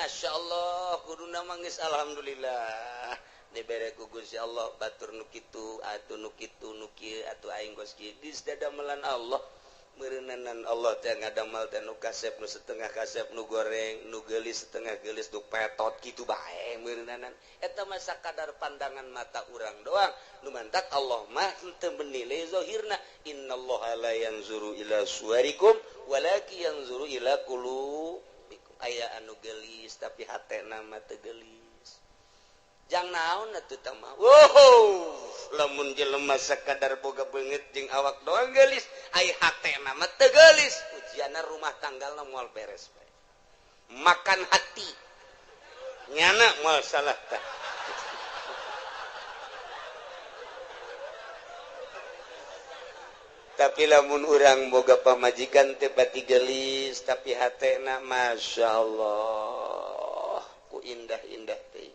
Masya Allah kuduna mangis alhamdulillah dibere ku Gusti Allah batur nu kitu atuh nu kitu nu kieu atuh aing kos kieu geus dadamelan Allah meureunanan Allah teh ngadamel teh nu kasep nu setengah kasep nu goreng nu geulis setengah geulis nu petot kitu bae meureunanan eta mah sakadar pandangan mata urang doang nu mantak Allah mah teu menilai zahirna innallaha la yanzuru ila suwarikum walakin yanzuru ila qulubikum aya anu geulis tapi hatena mah teu geulis jang naon atuh tah mah wow lamun jelema sakadar boga beungeut jeung awak doang geulis ai hatena mah teu geulis ujianna rumah tanggalna moal beres bae makan hati nyana moal salah tah tapi lamun urang boga pamajikan teu pati geulis tapi hatena masyaallah ku indah-indah teh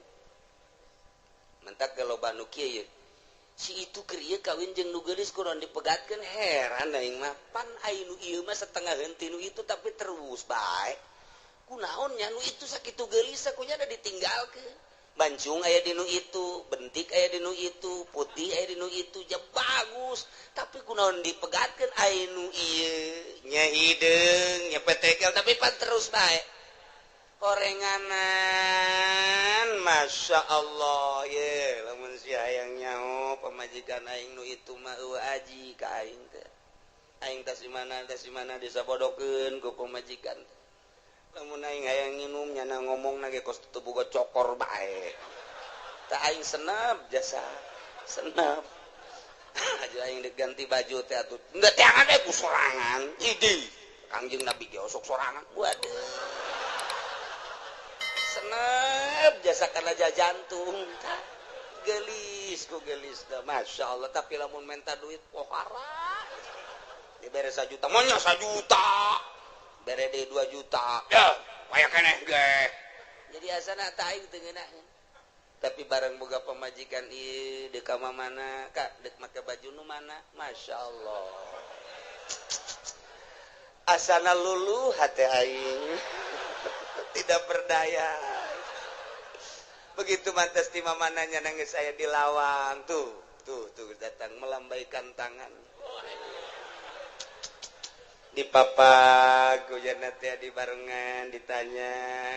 mentak loba nu kieu si itu keur ieu kawin jeung nu geulis kunaon dipegatkeun heran aing mah pan ai nu ieu mah setengah henteu nu itu tapi terus bae kunaon nya nu itu sakitu geulis kunya da ditinggalkeun bancung aya di nu itu bentik aya di nu itu putih aya di nu itu ja bagus tapi kunaon dipegatkeun ai nu ieu nya hideung nya petekel tapi pan terus bae korenganan Masya Allah ye lamun si hayang nyaho pamajikan aing nu itu mah eueuh aji ka aing teh aing tas di mana disabodokeun ku pamajikan teh lamun aing hayang nginum nyana ngomongna ge kos teu boga cokor bae tah aing senep jasa senep aja aing diganti baju teh atuh enggak teangan we ku sorangan idi Kangjeng Nabi ge osok sorangan waduh senep jasa karena jantung gelis ku gelis dah Masya Allah tapi lamun minta duit pohara dibere 1 juta monya 1 juta bere deui 2 juta ya aya keneh ge jadi asana tah aing teu ngeunaheun tapi bareng boga pamajikan ieu deuk ka mana ka deuk make baju nu mana Masya Allah asana luluh hate aing tidak berdaya begitu mantas di mamananya nangis saya di lawang tuh tuh tuh datang melambaikan tangan di papak hujan teh di barengan ditanya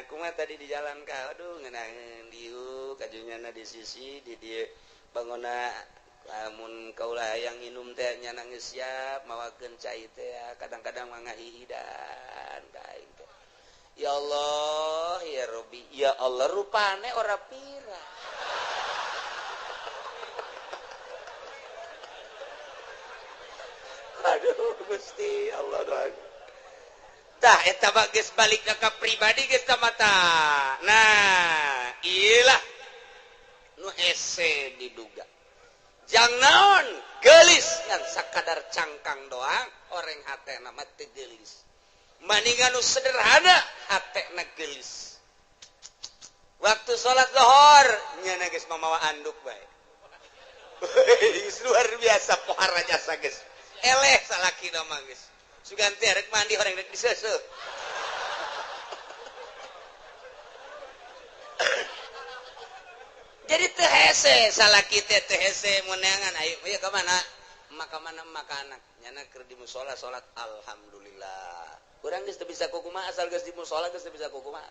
kumaha tadi di jalan ka aduh ngeunaheun dieu kajunyana di sisi di dieu bangona lamun kaula hayang nginum teh nya nangis siap mawakeun cai teh kadang-kadang mah ngahihidan ka aing teh ya Allah ya Rabbi ya Allah rupane ora pira aduh Gusti Allah doang tah eta mah geus balik ka pribadi geus ta mata nah ieu nu hese diduga jang naon geulis ngan sakadar cangkang doang oreng hatena mah teu geulis maningan nu sederhana hatena geulis waktu salat zuhur nyana geus mamawa anduk bae luar biasa pohara jasa geus eleh salaki mah geus sugan teh rek mandi horeng rek diseuseuh jadi teu hese salaki teh teu hese meunangan ayo ieu ka mana maka mana maka anak nyana keur di musala salat alhamdulillah urang geus teu bisa kukumaha asal geus di musala geus teu bisa kukumaha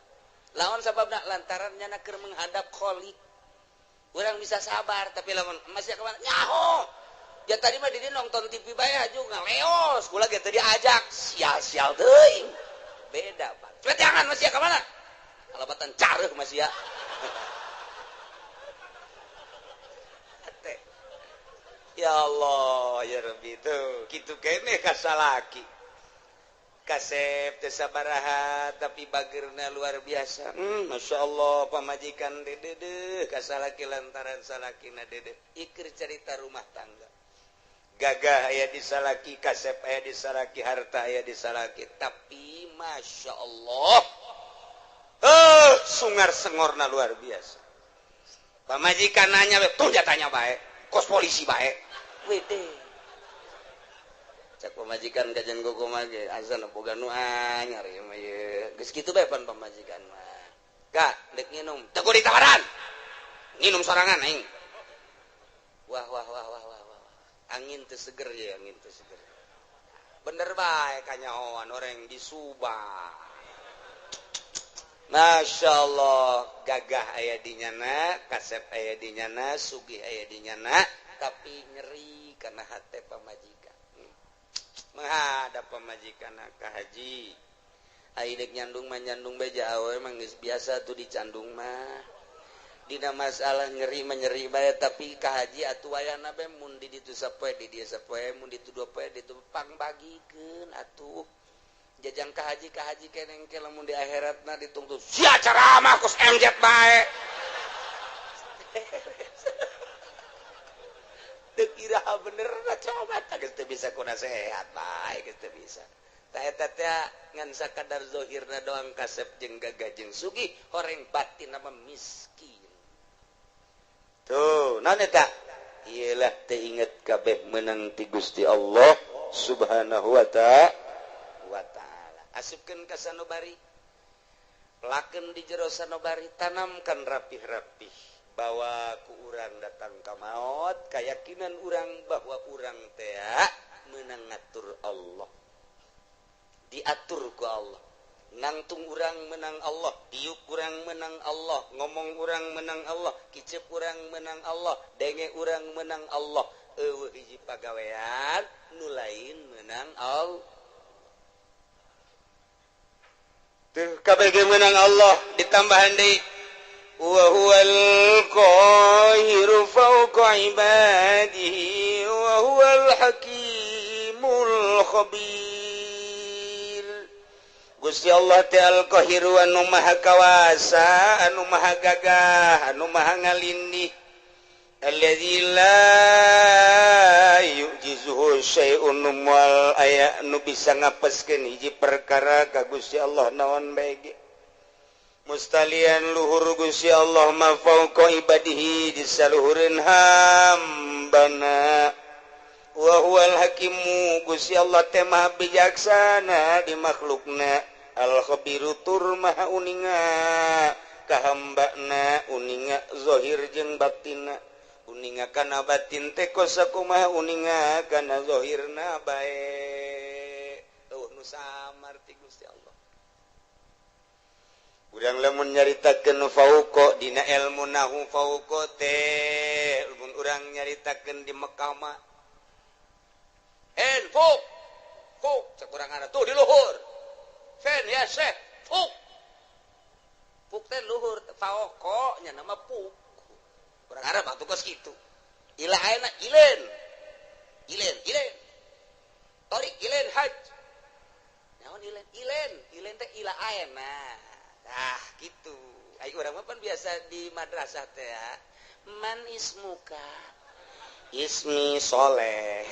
lawan sababna lantaran nyana keur menghadap Khalik urang bisa sabar tapi lamun masih ka mana nyaho ya tadi mah di nonton TV bae aju ngaleos kula ge teu diajak sial-sial teuing beda Pak cepet jangan masih ka mana kalabatan careuh masih ya ya Allah ya Rabbi tuh kitu keneh ka salaki kasep teu sabaraha tapi bageurna luar biasa Masya Allah pamajikan dedeuh ka salaki lantaran salakina dedeuh ikir cerita rumah tangga gagah aya di salaki kasep aya di salaki harta aya di salaki tapi Masya Allah sungar sengorna luar biasa pamajikan nanya tuh jatanya bae kos polisi bae wede cak pamajikan kajian gogo mah ge azan boga nu anyar ieu mah ye geus kitu bae pan pamajikan mah Ka dek nginum teu kudu ditawaran. Nginum sorangan aing. Wah wah wah wah wah wah. Angin teu seger ya, angin teu seger. Bener bae kanyahoan orang di Subang. Masya Allah, gagah aya di nyana, kasep aya di nyana, sugih aya di nyana, tapi nyeri karena hate pamajikan. Menghadap pamajikan ka haji. Ai dek nyandung mah nyandung beja awe mah geus biasa tuh dicandung mah. Dina masalah nyeri mah nyeri bae, tapi ka haji atuh wayahna bae mun di ditu sapoe di dieu sapoe, mun ditu dua poe ditu pangbagikeun atuh. Jajang ka haji keneng ke lamun di akhiratna ditungtut sia ceramah kos MZ bae. Teu kira bener na coba tah geus teu bisa ku nasehat bae geus teu bisa. Tah eta teh ngan sakadar zahirna doang kasep jeung gagah jeung sugih, horeng batin mah miskin. Tuh, naon eta? Iyalah teu inget kabeh meunang ti Gusti Allah Subhanahu wa ta'ala. Asupkeun ka sanubari, lakeun di jero sanubari, tanamkan rapih-rapih bahwa ku urang datang ka maot, kayakinan urang bahwa urang teh meunang ngatur Allah, diatur ku Allah, nangtung urang menang Allah, diuk urang menang Allah, ngomong urang menang Allah, kicep urang menang Allah, denge urang menang Allah, eueuh hiji pagawean nu lain menang Allah. Tuh kabeh menang Allah ditambahan deui wa huwal qahiru fawqa ibadihi wa huwal hakimul khabir. Gusti Allah teh al-qahiru anu maha kawasa, anu maha gagah, anu maha ngalindih. Allazi la yu'jizuhu syai'un wal aya nu bisa ngapeskeun hiji perkara ka Gusti Allah naon bae ge. Mustalian luhur Gusti Allah ma fauqa ibadihi disaluhureun hambana. Wa huwal hakimu Gusti Allah teh maha bijaksana di makhlukna, al khabiru tur maha uninga ka hambana, uninga zahir jeung batinna. Uninga kana batin teh kosakumaha uninga kana zahirna bae. Eueuh nu samar ti Gusti Allah. Urang lamun nyaritakeun fauqa dina ilmu nahu fauqa teh lamun urang nyaritakeun di Mekah mah en fuk fuk cek urang ada tuh di luhur. Fen ya Syekh fuk. Fuk teh luhur fauqa nya nama fuk. Orang Arab atuh kos kitu. Ila ayeuna ilen. Ilen, ilen. Torik ilen haj. Naon ilen? Ilen, ilen teh ila ayeuna. Tah kitu. Ai urang mah pan biasa di madrasah teh ya. Man ismuka? Ismi Soleh.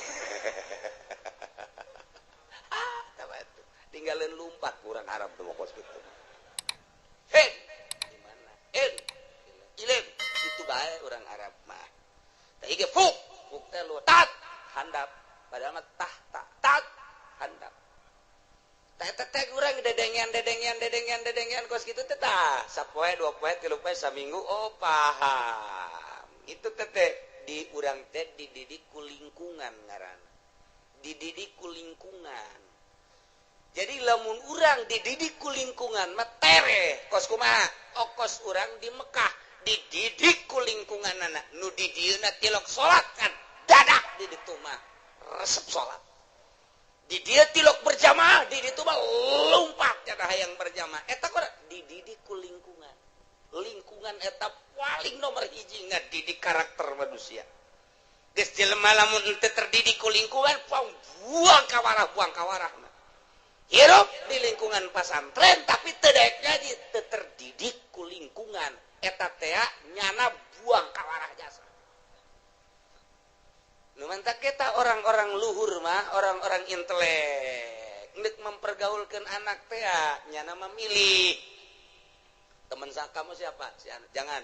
Ah, tah atuh. Tinggalin lumpat urang Arab tuh kos kitu. Hen, di mana? En. Ilen. Itu bae orang Arab mah. Tah ieu fuk, fuk teh lu tat handap, padahal mah tah ta tat handap. Tah eta teh urang dedengean dedengean dedengean dedengean kos kitu teh tah sapoe dua poe tilu poe saminggu oh paham. Itu teh teh di urang teh dididik ku lingkungan ngaranna. Dididik ku lingkungan. Jadi lamun urang dididik ku lingkungan mah tereh kos kumaha? Okos urang di Mekah dididik ku lingkungan anak nu di dieuna tilok salat kan dadak di ditu mah resep salat di dieu tilok berjamaah di ditu mah lumpat cenah hayang berjamaah eta kora dididik ku lingkungan. Lingkungan eta paling nomor hiji ngadidik karakter manusia. Geus jelema lamun henteu terdidik ku lingkungan buang kawarah hirup di lingkungan pasantren tapi teu daek ngaji teu terdidik ku lingkungan eta teh nyana buang kawarah jasa. Nu mantak kita orang-orang luhur mah, orang-orang intelek nek mempergaulkeun anak teh nyana memilih. Teman kamu siapa? Si anu. Jangan.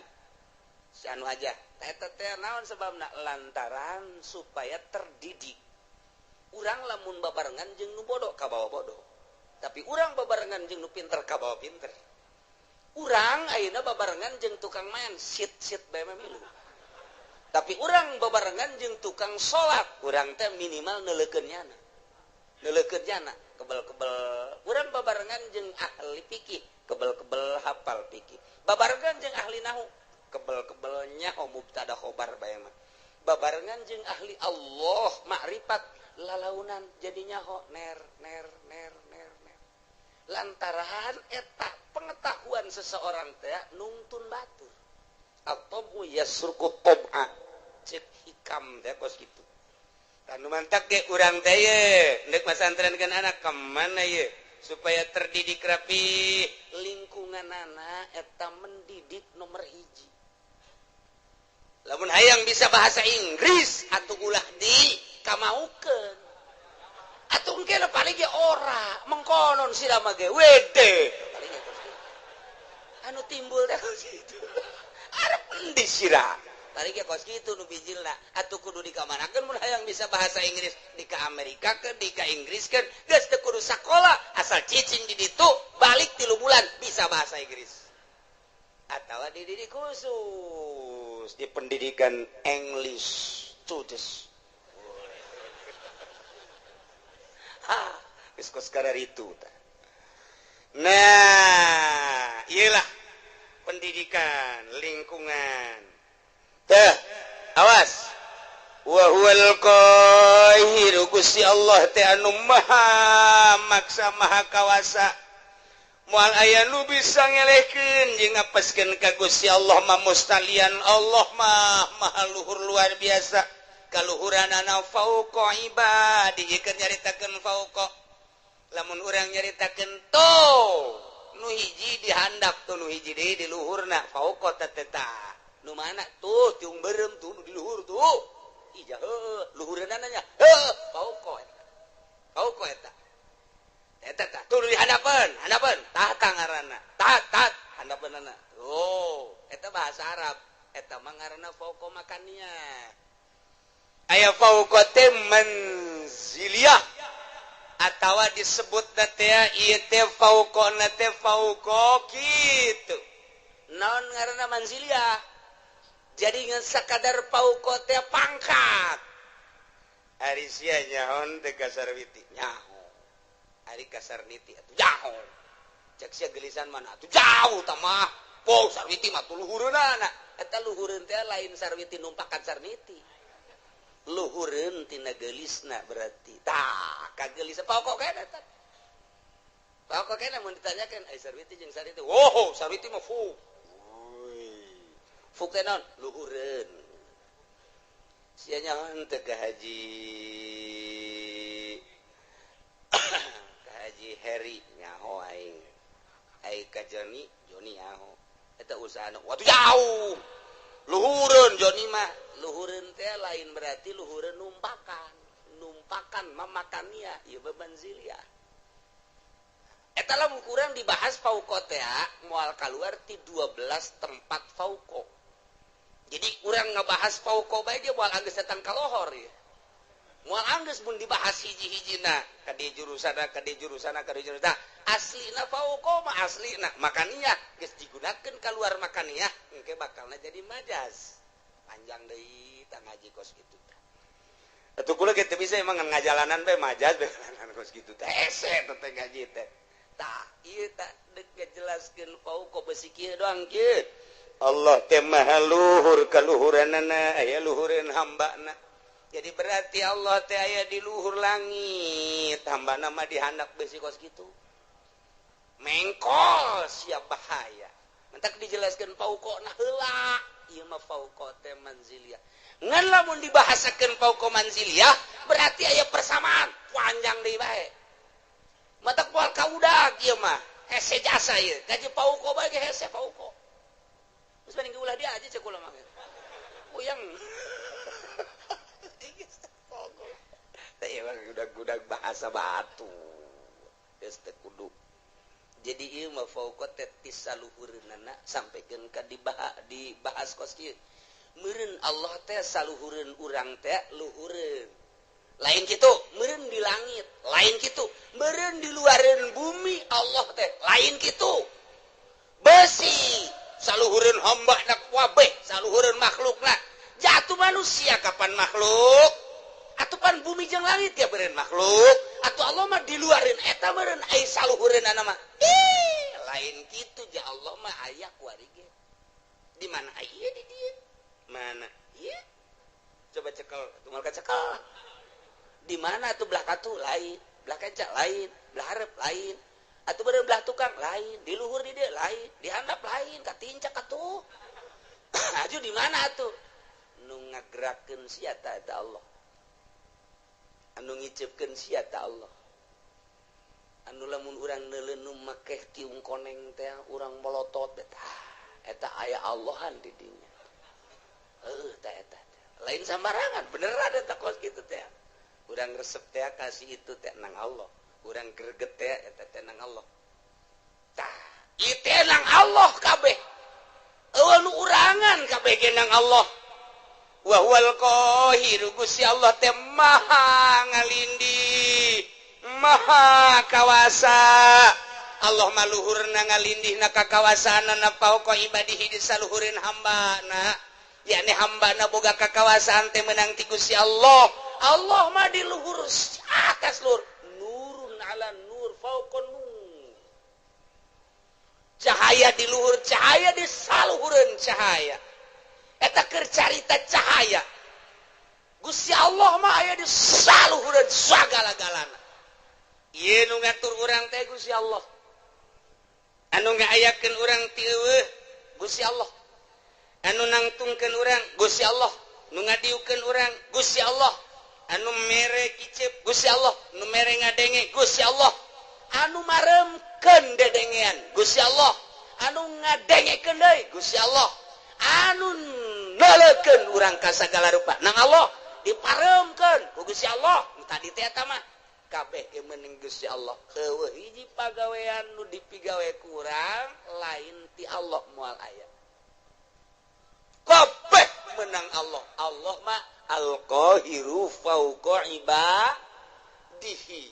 Si anu aja. Eta teh naon sebabna? Lantaran supaya terdidik. Urang lamun babarengan jeung nu bodoh kabawa bodoh. Tapi urang babarengan jeung nu pinter kabawa pinter. Urang ayeuna babarengan jeung tukang main sit-sit bae mah milu. Tapi urang babarengan jeung tukang salat, urang teh minimal neuleukeun nyana. Neuleukeun nyana, kebel-kebel. Urang babarengan jeung ahli fikih, kebel-kebel hafal fikih. Babarengan jeung ahli nahu, kebel-kebel nyaho mubtada khobar bae mah. Babarengan jeung ahli Allah makrifat lalaunan jadi nyaho ner ner ner ner ner. Lantaran eta pengetahuan seseorang teh nungtun batur. At-tabu yasruku tab'a. Cek hikam teh kos kitu. Tanu mantak ge urang teh ye ndek masantrenkeun anak ka mana ye supaya terdidik rapi lingkunganana eta mendidik nomor hiji. Lamun hayang bisa bahasa Inggris atuh ulah di kamaukeun. Atuh engke paling ge ora mengkonon sira mah ge wede. Paling ge kos kitu. Anu timbul teh kos kitu. Arep endi sira? Paling ge kos kitu nu bijilna. Atuh kudu dikamanakeun mun hayang bisa bahasa Inggris di ka Amerika keun di ka Inggris keun geus teu kudu sakola asal cicing di ditu balik 3 bulan bisa bahasa Inggris. Atawa dididik khusus di pendidikan English students. Ha, geus kos kararitu tah. Nah, iyalah pendidikan lingkungan. Teh, awas. Wa huwal qahiru Gusti Allah teh anu maha maksa maha kawasa. Moal aya nu bisa ngelehkeun jeung ngapeskeun ka Gusti Allah mah mustalian Allah mah maha luhur luar biasa. Kaluhuranana fauqa ibadi keur nyaritakeun fauqa. Lamun urang nyaritakeun to nu hiji dihandap tuh nu hiji deui di luhurna fauqa teh teh. Nu mana tuh tiung beureum tuh nu di luhur tuh. Ija heuh luhureunana nya heuh fauqa eta. Fauqa eta. Eta tah tuh di handapeun, handapeun tah ngaranna. Tah tah handapeunana. Oh, eta bahasa Arab. Eta mah ngaranna fauqa makannya. Aya fauqa teh manziliyah atawa disebutna teh ieu teh fauqana teh fauqa kitu. Naon ngaranna manziliyah? Jadi ngan sakadar fauqa teh pangkat. Ari sia nyaon teh ka Sarwiti nyaho. Ari ka Sarniti atuh jauh. Cek sia gelisan mana atuh jauh tah mah. Po Sarwiti mah tuh luhureunana. Eta luhureun teh lain Sarwiti numpakan Sarniti. Luhureun tina geulisna berarti. Tah, kagelis pokok kene eta. Pokok kene mun ditanyakeun ai Sarwiti jeung Sarniti. Wow, Sarwiti mah fu. Fu teh naon? Luhureun. Sia nyaho teh ka Haji ka Haji Heri nyaho aing. Ai ka Joni, Joni nyaho. Eta usahana watuh jauh. Luhureun Joni mah. Luhureun teh lain berarti luhureun numpakan. Numpakan mamakania ieu bebanzilia. Eta lamun kurang dibahas fauqa teh moal kaluar ti 12 tempat fauqa. Jadi urang ngabahas fauqa bae ge moal anggeus datang ka lohor ieu. Moal anggeus mun dibahas hiji-hijina ka di jurusana ka di jurusana ka di jurusana. Aslina fauqa mah aslina makania geus digunakeun kaluar makania engke bakalna jadi majas. Panjang deui tah ngaji kos kitu tah. Atuh kula ge teu bisa emang ngajalanan bae majas bae kos kitu teh. Hese teh ngaji teh. Tah ieu tah deuk ngajelaskeun fauqa besi kieu doang kieu. Allah teh maha luhur kaluhuranana aya luhureun hambana. Jadi berarti Allah teh aya di luhur langit, hambana mah dihandap besi kos kitu. Mengkol siap bahaya. Mentak dijelaskeun fauqa na heula. Ieu mah fauqa teh manziliyah. Ngan lamun dibahasakeun fauqa manziliyah berarti aya persamaan panjang deui bae. Matak moal kaudag ieu mah. Hese jasa ieu. Gaji fauqa bae ge hese fauqa. Geus mending ulah dia aja cek kula mah. Puyeng. Teh ieu mah gudag-gudag bahasa batu. Geus teu kudu. Jadi ieu mah fauqa teh tisaluhureunana sampaikan ka dibahas kos kieu. Meureun Allah teh saluhureun urang teh luhureun. Lain kitu, meureun di langit, lain kitu, meureun di luareun bumi Allah teh, lain kitu. besi saluhureun hamba na kabeh saluhureun makhlukna jatuh manusia kapan makhluk atuh pan bumi jeung langit ya beureun makhluk atuh Allah mah diluareun eta meureun ai saluhureunana mah ih lain kitu ja Allah mah aya kuari ge di mana aya di dieu mana ieu coba cekel tunggal kacekel di mana atuh belah katu lain belah kenca lain belah hareup lain atuh beureun belah tukang lain di luhur di dieu lain di handap lain katincak atuh aju di mana atuh nu ngagerakeun sia ta eta Allah anu ngiceupkeun sia ta Allah anu lamun urang neuleun nu makeh tiung koneng teh urang molotot eta aya Allahan di dinya heuh tah eta lain sambarangan beneran eta kos kitu teh urang resep teh kasih itu teh nang Allah urang greget teh eta teh nang Allah tah ieu teh nang Allah kabeh eueuh nu urangan kabeh ge nang Allah wa huwal qahiru Gusti Allah teh maha ngalindih maha kawasa Allah mah luhurna ngalindihna kakawasaanana fauqa ibadihi di saluhureun hambana yakni hambana boga kakawasaan teh meunang ti Gusti Allah. Allah mah di luhur atas luhur nurun ala nur fauqa nur cahaya di luhur cahaya di saluhureun cahaya eta keur carita cahaya Gusti Allah mah aya di saluhureun sagala-galana ieu nu ngatur urang teh Gusti Allah anu ngaayakeun urang ti eueuh Gusti Allah anu nangtungkeun urang Gusti Allah nu ngadiukeun urang Gusti Allah anu mere kicep Gusti Allah nu mere ngadenge Gusti Allah anu maremkeun dedengean Gusti Allah anu ngadengekeun deui Gusti Allah anu neuleukeun urang ka sagala rupa nang Allah diparemkeun ku Gusti Allah nu tadi teh eta mah kabeh ge meunang Gusti Allah eueuh hiji pagawean nu dipigawe ku urang lain ti Allah moal aya kabeh menang Allah. Allah mah al-qahiru fauqa ibadihi.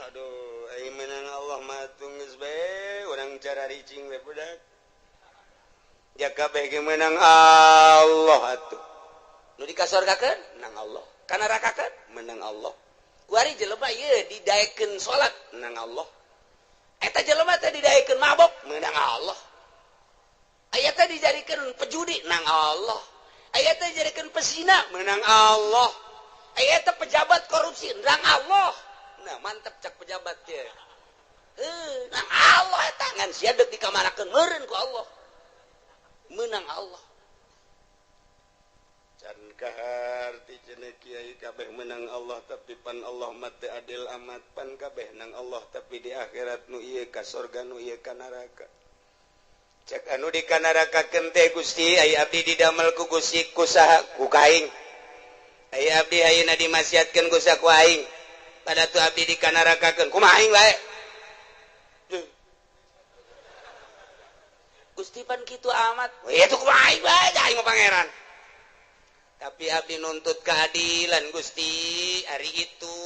Aduh ai menang Allah mah geus bae urang cara ricing we budak ya kabeh ge menang Allah atuh nu dikasorgakeun menang Allah ka nerakakeun menang Allah kuari jelema ieu didaekeun salat menang Allah eta jelema teh didaekeun mabok menang Allah aya teh dijadikeun pejudi nang Allah aya teh dijadikeun pesina menang Allah aya teh pejabat korupsi nang Allah. Nah mantep cak pejabat teh nang Allah eta ngan sia deuk dikamanakeun meureun ku Allah menang Allah can kaharti cenah kiai kabeh menang Allah tapi pan Allah mah teu adil amat pan kabeh nang Allah tapi di akhirat nu ieu ka sorga nu ieu ka neraka cek anu dikanarakakeun teh Gusti ai abdi didamel ku Gusti ku saha ku kaing ai abdi ayeuna dimaksiatkeun ku saha ku aing pada tu abdi dikanarakakeun kumaha aing bae Gusti pan kitu amat itu kumaha aing bae aing mah pangeran tapi abdi nuntut keadilan Gusti ari itu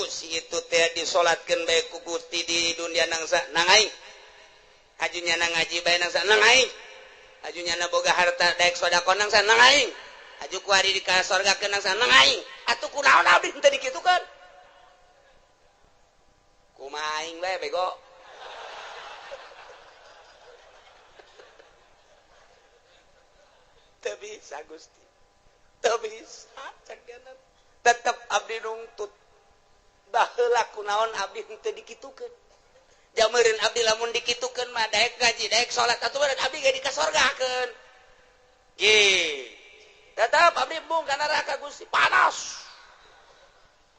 si itu teh disolatkeun bae ku Gusti di dunia nangsa nang aing hajunya na ngaji bae nang nang aing hajunya na boga harta daek sedekah nang nang aing haju kuari di ka sorgakeun nang nang aing atuh kunaon abdi teu dikitukeun kumaha aing bae bego teu bisa Gusti teu bisa cak tetep abdi nungtut baheula kunaon abdi teu dikitukeun jameureun abdi lamun dikitukeun mah daek ngaji daek salat atuh meureun abdi ge dikasorgakeun ge tetep abdi embung ka neraka Gusti panas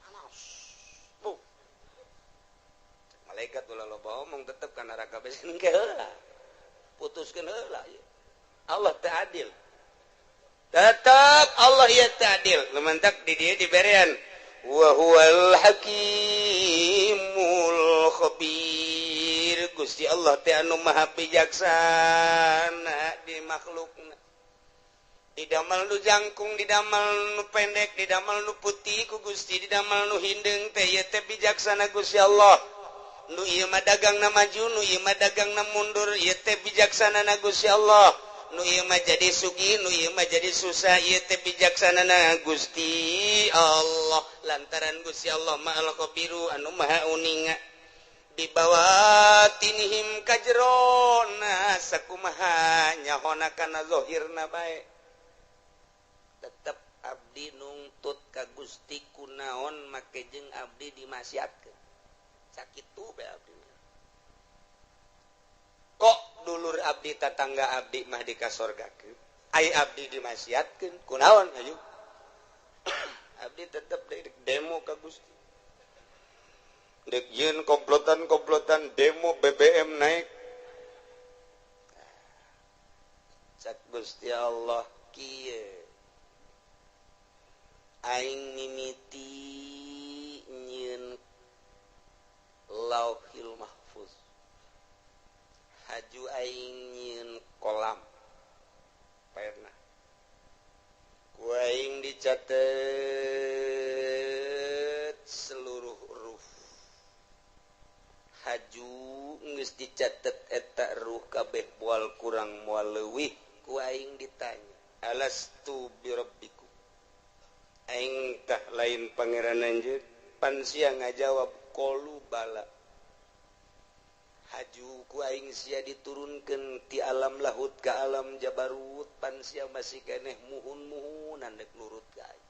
panas bu malaikat ulah loba omong tetep ka neraka bae engke heula putuskeun heula Allah teh adil tetep Allah ieu teh adil lumantak di dieu diberean wa huwal hakimul khabir Gusti Allah teh anu maha bijaksana di makhlukna didamel nu jangkung didamel nu pendek didamel nu putih ku Gusti didamel nu hindeung teh ieu teh bijaksana Gusti Allah Nu ieu mah dagangna maju, nu ieu mah dagangna mundur, ieu teh bijaksanana Gusti Allah. Nu ieu mah jadi sugih, nu ieu mah jadi susah, ieu teh bijaksanana Gusti Allah. Lantaran Gusti Allah mah al-khabiru anu maha uninga. Bibawatinihim kajrona sakumaha nyahona kana zahirna bae. Tetep abdi nungtut ka Gusti kunaon make jeung abdi dimaksiatkeun. Sakitu bae abdi. Kok dulur abdi tatangga abdi mah dikasorgakeun, ai abdi dimaksiatkeun kunaon hayu. Abdi tetep demo ka Gusti. Dek yeun komplotan-komplotan demo BBM naik. Cak Gusti Allah kieu. Aing mimiti nyieun Lauhil Mahfuz. Haju aing nyieun kolam. Pernah. Ku aing dicatet seluruh huruf. Haju geus dicatet eta ruh kabeh moal kurang moal leuwih. Ku aing ditanya, alastu birabbikum? Aing tah lain pangeran anjeun. Pan sia ngajawab qalu bala. Haju ku aing sia diturunkeun ti alam lahut ka alam jabarut, pan sia masih keneh muhun-muhunan dek nurut ka aing.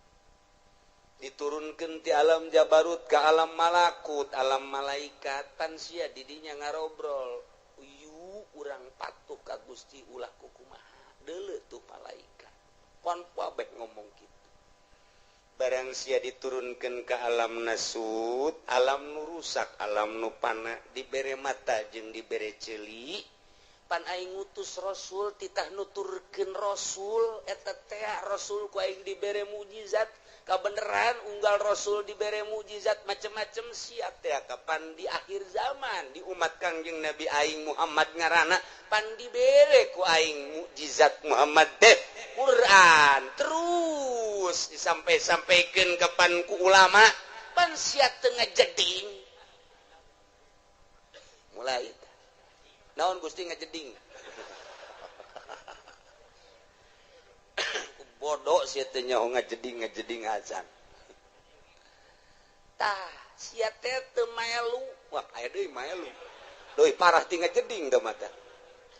Diturunkeun ti alam jabarut ka alam malakut, alam malaikat, pan sia didinya ngarobrol. Uyu urang patuh ka Gusti ulah kukumaha. Deuleu tuh malaikat. Pan kabeh ngomong kitu. Barang sia diturunkan ke alam nasut, alam nu rusak, alam nu pana, dibere mata jeung dibere ceuli, pan aing ngutus rasul titah nuturkeun rasul eta teh rasul ku aing dibere mukjizat, kabeneran unggal rasul dibere mukjizat macem-macem sia teh kapan di akhir zaman di umat Kangjeng Nabi aing Muhammad ngaranna pan dibere ku aing mukjizat Muhammad teh Quran terus disampai-sampaikan kapan ku ulama pan sia teu ngajeding. Mulai naon Gusti ngajeding. Bodoh sia teh nyaho ngajeding ngajeding azan. Tah sia teh teu maelu. Wah aya deui maelu. Leuwih parah ti ngajeding teh mah tah.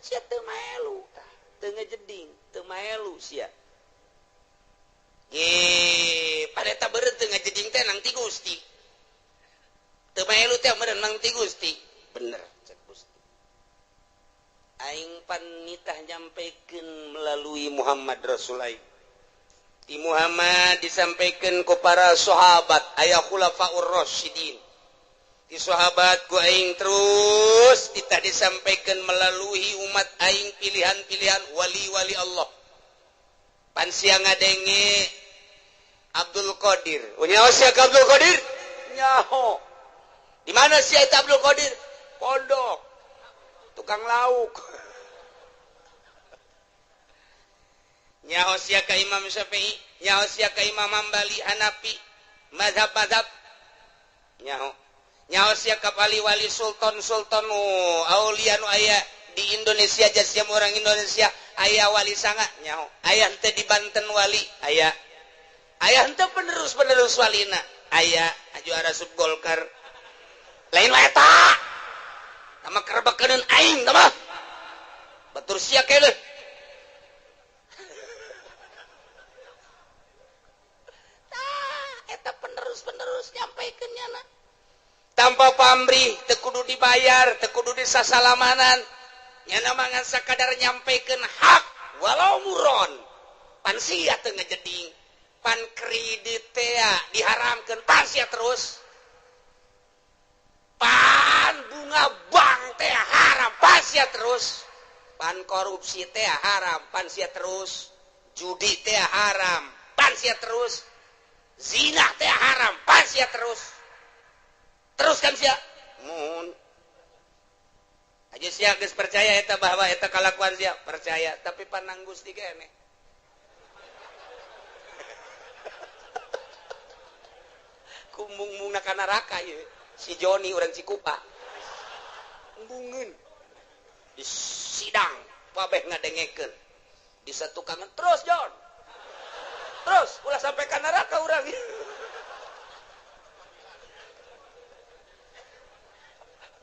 Sia teu maelu tah, teu ngajeding, teu maelu sia. Ge, pareta beureum teu ngajeding teh nang ti Gusti. Teu maelu teh meureun nang ti Gusti. Bener cek Gusti. Aing pan nitah nyampaikan melalui Muhammad Rasul aing. Di Muhammad disampaikan ku para sahabat aya khulafaur rasyidin. Di sahabat ku aing terus titah disampaikan melalui umat aing pilihan-pilihan wali-wali Allah. Pan sia ngadenge Abdul Qadir. Nyaho sia ka Abdul Qadir? Nyaho. Di mana sia eta Abdul Qadir? Pondok. Tukang lauk. Nyaho sia ka Imam Syafi'i, nyaho sia ka Imam Hambali, Hanafi, mazhab-mazhab. Nyaho. Nyaho sia ka wali-wali sultan-sultan aulia nu aya di Indonesia jasiam orang Indonesia aya wali sanga nyaho. Aya henteu di Banten wali, aya. Aya henteu penerus-penerus walina, aya juara sub Golkar. Lain wae eta. Tama kerbekeun aing tama. Batur sia keuleuh. Tah eta penerus-penerus nyampaikeun nyana. Tanpa pamrih, teu kudu dibayar, teu kudu disasalamanan. Nyana mah ngan sakadar nyampaikeun hak walau muron. Pan sia teu ngajeding. Pan kredit teh diharamkeun, pan sia terus. Pan bunga bank teh haram, pan sia terus. Pan korupsi teh haram, pan sia terus. Judi teh haram, pan sia terus. Zina teh haram, pan sia terus. Terus kan sia? Mun. Aja sia geus percaya eta bahwa eta kalakuan sia, percaya, tapi panang Gusti keneh. Kumung-mungna ka neraka ieu. Si Joni orang Cikupa. Embungeun. Di sidang kabeh ngadengekeun. Di satukangan terus John. Terus ulah sampai ka neraka urang.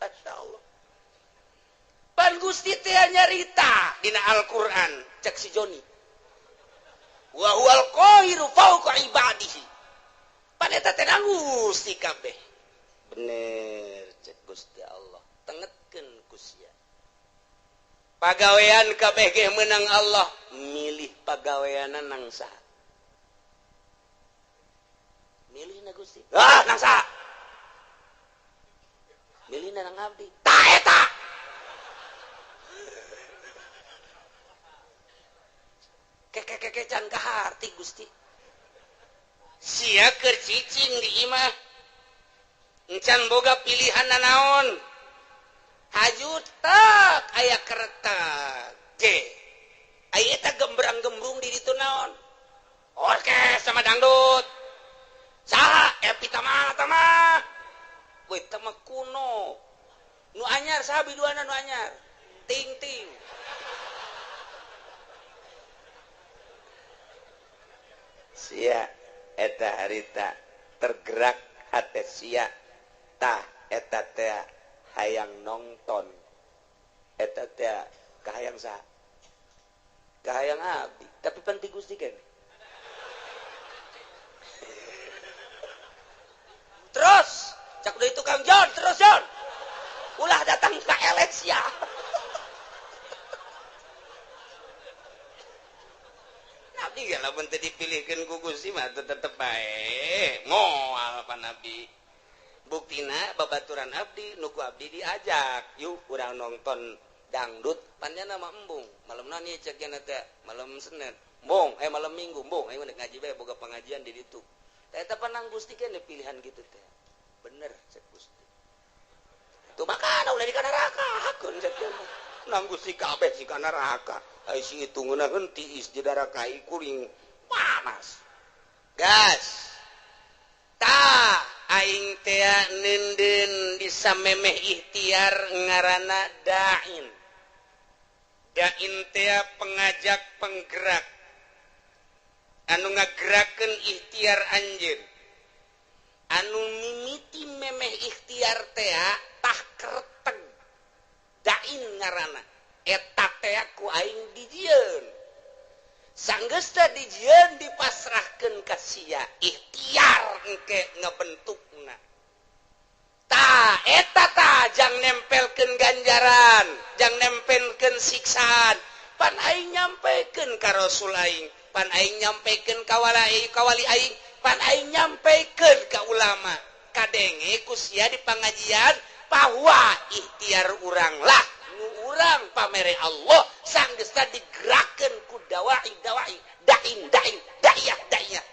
Masya Allah. Pan Gusti teh nyarita dina Al-Qur'an cek si Joni. Wa huwal qahiru fawqa ibadihi. Pan eta teh Gusti kabeh. Bener cek Gusti Allah. Tengetkeun ku sia. Pagawean kabeh ge meunang Allah, milih pagaweanna nang saha? Milih na Gusti. Ah, nang saha? Milih na nang abdi. Ta eta. Keke can kaharti Gusti. Sia keur cicing di imah. Encan boga pilihan nanaon. Haju tak aya keretak. Ge. Aya eta gembrang-gembrung di ditu naon? Orkes sama dangdut. Saha Epi Tama tama. Weh tama kuno. Nu anyar saha biduana nu anyar? Ting-ting. Sia eta harita tergerak hate sia tah eta teh hayang nonton eta teh kahayang saha kahayang abdi tapi penting Gusti kan. Terus cak deui tukang John terus John ulah datang ka elet sia. Nabi ge lamun teu dipilihkeun ku Gusti mah tetep bae moal pa Nabi. Buktina babaturan abdi nu ku abdi diajak yuk urang nonton dangdut panjana mah embung malam nani cek nya teh malam Senin embung malam Minggu embung ayo ngaji bae boga pengajian di ditu teh eta panang Gusti kan pilihan gitu teh bener cek Gusti tuh makana ulah di kana neraka hakeun cek nang Gusti kabeh si kana neraka ai si itu ngeunaheun tiis di neraka kuring panas gas ta aing teh neundeun disamemeh ikhtiar ngaranna da'in. Da'in teh pengajak penggerak anu ngagerakeun ikhtiar anjeun. Anu mimiti memeh ikhtiar teh tah kerteg. Da'in ngaranna. Eta teh ku aing dijieun. Sanggeus teh dijieun dipasrahkeun ka sia ikhtiar engke ngebentukna. Ta eta ta jang nempelkeun ganjaran, jang nempelkeun siksaan. Pan aing nyampekeun ka Rasul aing, pan aing nyampekeun ka wali aing, pan aing nyampekeun ka ulama. Kadenge ku sia di pangajian bahwa ikhtiar urang lah nu urang pamere Allah sanggeusna digerakkeun ku dawai dawai da'in da'in da'iyah da'iyah.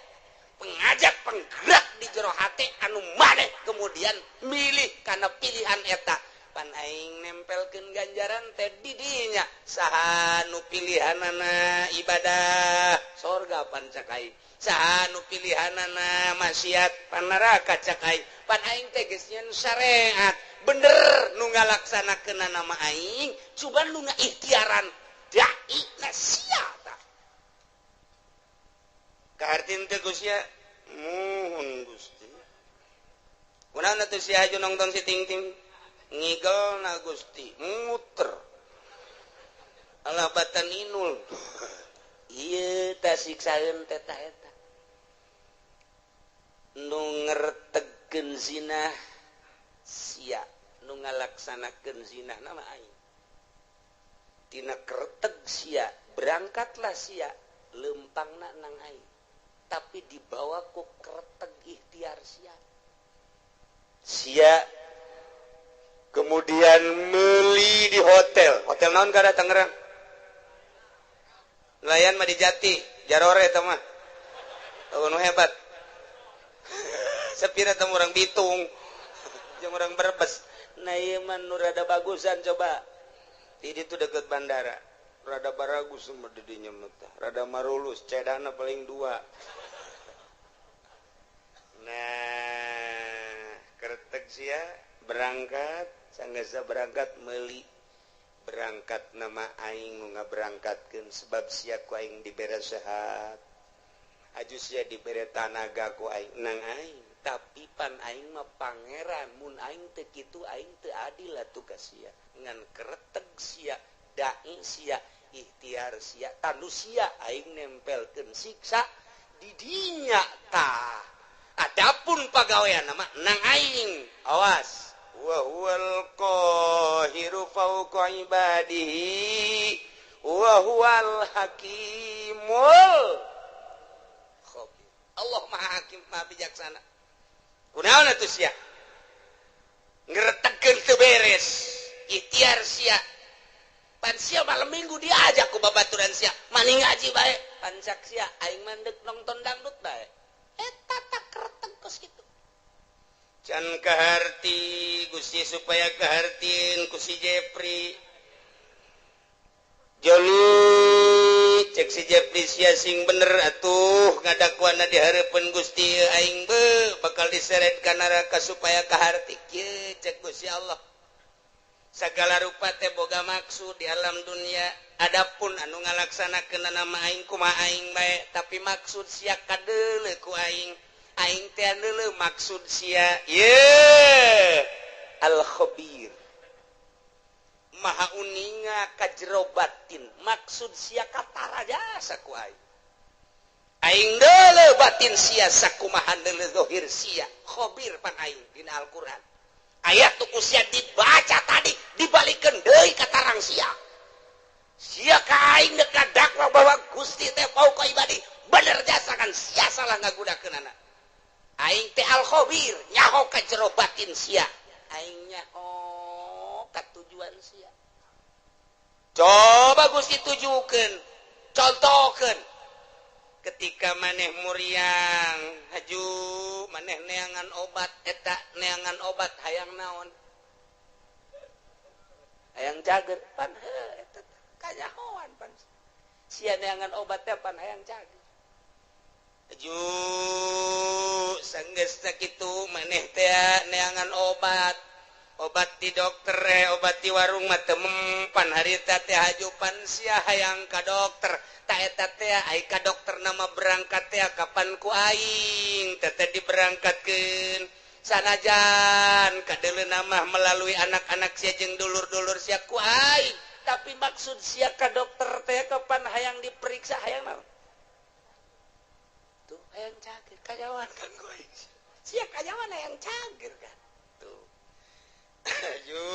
Pengajak penggerak di jero hate anu maneh kemudian milih karena pilihan eta pan aing nempelkeun ganjaran teh di dinya saha nu pilihanana ibadah sorga pan cak aing saha nu pilihanana maksiat pan neraka cak aing pan aing teh geus nyeun syariat bener nu ngalaksanakeun nama aing cuman nu ngaikhtiaran dai na sia ta kahartin teh Gusti muhun Gusti kunaon atuh sia aju nonton si ting-ting ngigel na Gusti muter alah batan inul ieu tah siksaeun teh ta eta nu ngertegkeun zina sia nu ngalaksanakeun zina nama aing tina kerteg sia berangkatlah sia lempangna nang aing tapi dibawa ku kerteg ikhtiar sia. Sia kemudian meli di hotel. Hotel naon kada Tangerang? Nelayan mah di Jati, Jarore eta mah. Oh, nu hebat. Sepira teh urang Bitung. Jeung urang Brebes. Nah ieu mah nu rada bagusan coba. Di ditu deket bandara. Rada baragus sama didinya mah teh. Rada marulus, cedana paling dua. Nah, kerteg sia Berangkat sanggeus berangkat meuli berangkat nama aing nu ngaberangkatkeun sebab sia ku aing dibere sehat aju sia dibere tanaga ku aing nang aing tapi pan aing mah pangeran mun aing teu kitu aing teu adil atuh ka sia ngan kereteg sia dai sia ikhtiar sia tanu sia aing nempelkeun siksa di dinya tah adapun pagawean mah nang aing awas wa huwal qahiru fawqa ibadihi wa huwal hakimul khabir. Allah Maha Hakim, Maha Bijaksana. Kunaon atuh sia ngretegkeun teu beres ikhtiar sia pan sia malam minggu diajak ku babaturan sia maning ngaji bae pancak sia aing mandek nonton dangdut bae eta tak kreteg kos kitu. Can kaharti Gusti supaya kahartin ku si Jepri Joni cek si Jepri sia sing bener atuh ngadakuana di hareupeun Gusti aing be bakal diseret ka neraka supaya kaharti kieu cek Gusti Allah. Sagala rupa teh boga maksud di alam dunia adapun anu ngalaksanakeun nama aing kumaha aing bae tapi maksud sia kadeuleu ku aing aing teh deuleu maksud sia ye al khabir maha uninga ka jero batin maksud sia katara jasa ku aing aing deuleu batin sia sakumaha deuleu zahir sia khabir pan aing dina Al-Qur'an ayat tu ku sia dibaca tadi dibalikeun deui ka tarang sia sia ka aing deuk kadakwa bahwa Gusti teh fauqa ibadi bener jasa kan sia salah ngagunakeunana aing teh al khabir nyaho ka jero batin sia aing nyaho ka tujuan sia. Coba Gusti tujukeun contohkeun ketika maneh muriang haju maneh neangan obat eta neangan obat hayang naon hayang cager pan heuh eta kanyahoan pan sia neangan obat teh pan hayang cager aju sanggeus sakitu maneh teh neangan obat obat di dokter obat di warung mah teu mempan harita teh haju pan sia hayang ka dokter ta eta teh ai ka dokter nama berangkat teh kapan ku aing teh teh diberangkatkeun sanajan kadeuleu mah melalui anak-anak sia jeung dulur-dulur sia ku aing tapi maksud sia ka dokter teh kapan hayang diperiksa hayang naon tuh hayang cager kanyawan kan ku aing sia kanyawan hayang cager kan tuh ayo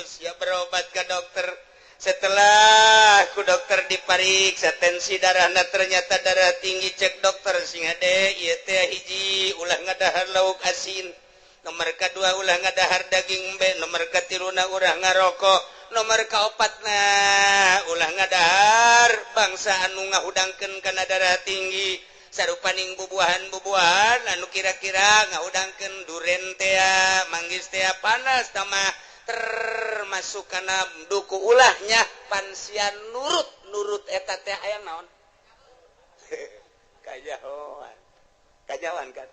sia berobat ke dokter setelah ku dokter dipariksa tensi darahna ternyata darah tinggi cek dokter sing hade ieu teh hiji ulah ngadahar lauk asin nomor kadua ulah ngadahar daging embe nomor katiluna ulah ngarokok nomor kaopatna ulah ngadahar bangsa anu ngahudangkeun kana darah tinggi sarupaning bubuahan-bubuahan anu kira-kira ngahudangkeun duren teh manggis teh panas tamah termasuk kana duku ulahnya pansia nurut nurut eta teh hayang naon kajahoan kajahoan kan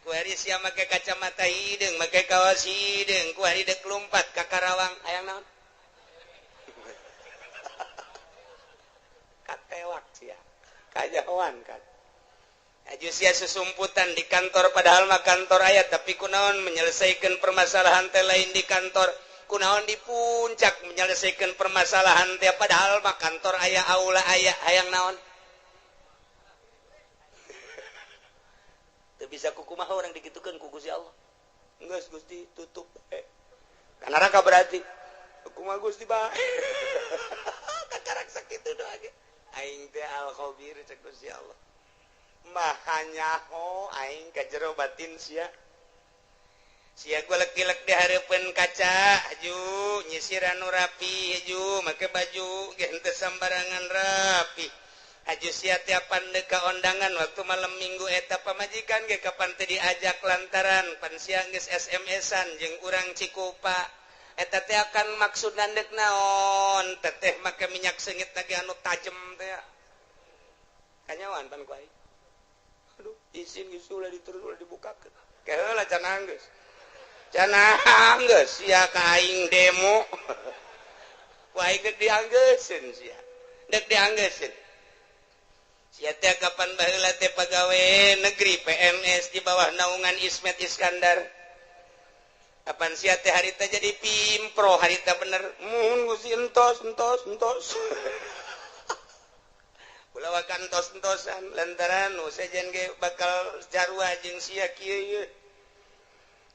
kuari sia make kacamata hideung make kaos hideung kuari deuk lumpat ka Karawang hayang naon katewak sia kajahoan kan aju sia susumputan di kantor padahal mah kantor aya tapi kunaon menyelesaikan permasalahan teh lain di kantor kunaon di puncak menyelesaikan permasalahan teh padahal mah kantor aya aula aya hayang naon teu bisa kukumaha urang dikitukeun ku Gusti Allah geus Gusti tutup ka neraka berarti kumaha Gusti bae kakarak sakitu doa ge aing teh al khabir cek Gusti Allah maha nyaho aing ka jero batin sia sia golek-golek di hareupeun kaca aju nyisiran nu rapi aju make baju ge henteu sambarangan rapi aju sia tiapan deuk ka ondangan waktu malam minggu eta pamajikan ge kapan teu diajak lantaran pan sia geus SMS-an jeung urang Cikupa eta teh akan maksud deuk naon teteh make minyak seungit lagi anu tajem teh kanyawan pan ku aing aduh izin geus ulah diterus ulah dibukakeun keheula can geus Cenah geus sia ka aing demo. Ku aing dek dianggeuseun sia. Dek dianggeuseun. Sia teh kapan baheula teh pagawe negeri PNS di bawah naungan Ismet Iskandar. Kapan sia teh harita jadi pimpro, harita bener. Mun Gusti, entos entos entos. Ulah wakan entos-entosan lantaran nu sejen ge bakal sarua jeung sia kieu ieu.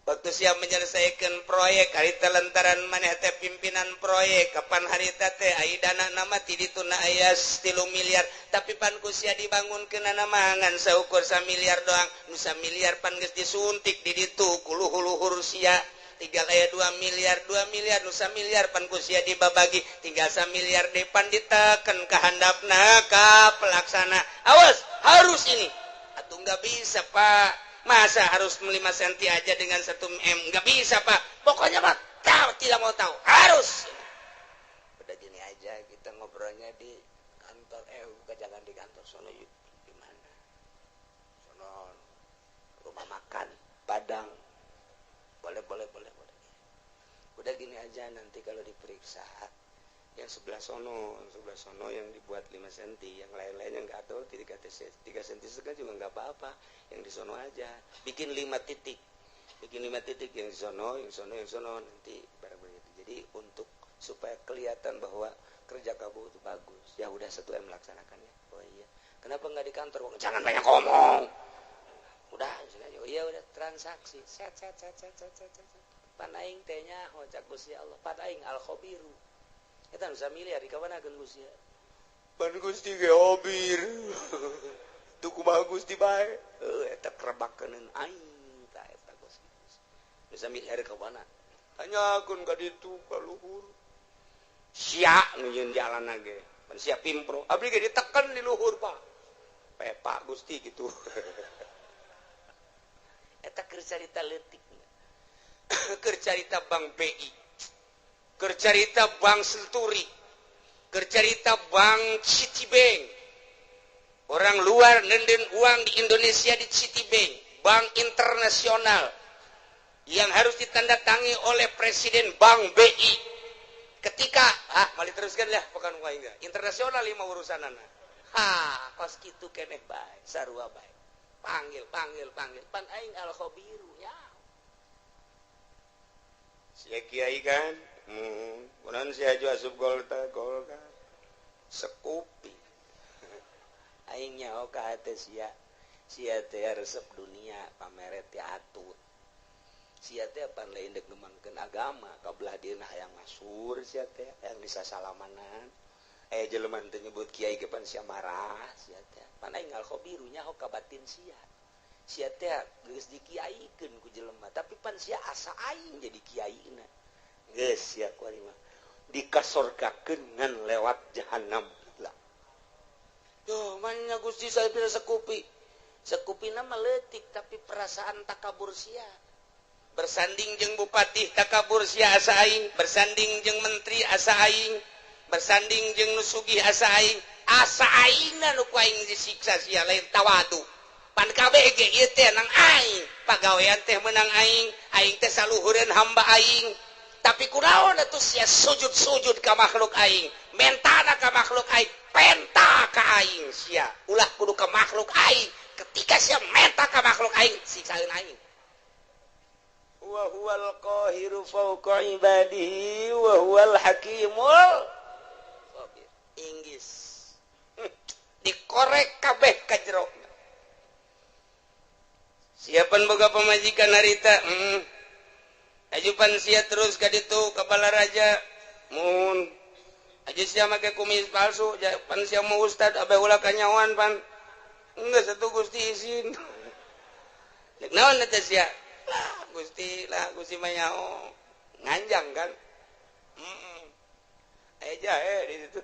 Waktu siap menyelesaikan proyek harita lantaran maneh teh pimpinan proyek, kapan harita teh ai dana nama ti dituna aya 3 miliar, tapi pan ku sia dibangunkeun nama ngan saukur 1 miliar doang. Nu miliar pan geus disuntik di ditu ku luhur-luhur sia, tinggal aya 2 miliar. 2 miliar nu miliar pan ku sia dibabagi, tinggal 1 miliar depan diteken ka handapna ka pelaksana, "Awas, harus ini." "Atau nggak bisa, Pak, masa harus 5 cm aja dengan 1 M? Nggak bisa, Pak." "Pokoknya, Pak, tahu tidak mau tahu, harus." Udah, gini aja, kita ngobrolnya di kantor. Eh, bukan, jangan di kantor sono. Yuk, di mana sono? Rumah makan Padang. Boleh, boleh, boleh, boleh. Udah, gini aja, nanti kalau diperiksa yang sebelah sono, sebelah sono yang dibuat 5 cm, yang lain-lainnya nggak tahu, 3 3 cm setengah juga nggak apa-apa. Yang di sono aja bikin 5 titik, bikin 5 titik, yang di sono, yang sono, yang sono, nanti barang begitu. Jadi untuk supaya kelihatan bahwa kerja kamu itu bagus. Ya udah, 1 M melaksanakannya. Oh iya, kenapa nggak di kantor? Jangan banyak ngomong, udah. Oh iya, udah transaksi, set set set set set set set. Pan aing teh nyaho cak Gusti Allah, pan aing al khabiru. Eta nu miliar di kamanakeun Gusti? Pan Gusti ge hobir. Tuh kumaha Gusti bae. Heuh, eta kerebakeun aing tah eta Gusti. Nu miliar ka mana? Tanyakeun ka ditu ka luhur. Sia nu nyieun jalan ge. Pan sia pimpro. Abdi ge diteken di luhur, Pak. Pepa Gusti gitu. Eta keur carita leutik. Keur carita Bank BI. Keur carita Bank Century. Keur carita Bank Citibank. Orang luar nenden uang di Indonesia di Citibank, bank internasional yang harus ditandatangi oleh Presiden Bank BI. Ketika ah mau diteruskan ya, bukan enggak internasional lima urusan anak. Ha, kos kitu keneh bae, sarua bae. Panggil, panggil, panggil. Pan aing al khabiru ya. Sia kiai kan? Kunaon sia aju asup Golkar, Golkar. Sekupi. Aing nyaho ka hate sia. Sia teh resep dunia, pameret teh atut. Sia teh pan lain dek ngembangkeun agama, kabelah dieuna hayang masur sia teh, hayang disasalamanan. Eh, jelema teh nyebut kiai ge pan sia marah sia teh. Pan aing al khabiru, nyaho ka batin sia. Sia teh geus dikiaikeun ku jelema, tapi pan sia asa aing jadi kiaina. Geus sia kuari mah dikasorgakeun ngan lewat jahanam lah. Yo, mana Gusti, saya bisa sekupi. Sekupi nama leutik, tapi perasaan takabur sia. Bersanding jeung bupati takabur sia asa aing, bersanding jeung menteri asa aing, bersanding jeung nu sugih asa aing, asa aingna nu ku aing disiksa sia lain tawadu. Pan kabeh ge ieu teh nang aing, pagawean teh menang aing, aing teh saluhureun hamba aing. Tapi kunaon atuh sia sujud-sujud ka makhluk aing, mentana ka makhluk aing, penta ka aing sia. Ulah kudu ka makhluk aing. Ketika sia menta ka makhluk aing, siksaeun aing. Wa huwal qahiru fawqa ibadihi wa huwal hakimul khabir. Inggris. Dikorek kabeh ka jero. Siapan boga pamajikan harita? Ajupan sia terus ka ditu ka Balaraja. Mun aja sia make kumis palsu, pan sia mau ustad abe ulah kanyawan pan. Enggak satu Gusti izin. Dek naon eta sia? Lah Gusti, lah Gusti mah nyaho. Nganjang kan? Heeh. Aya jahe di situ.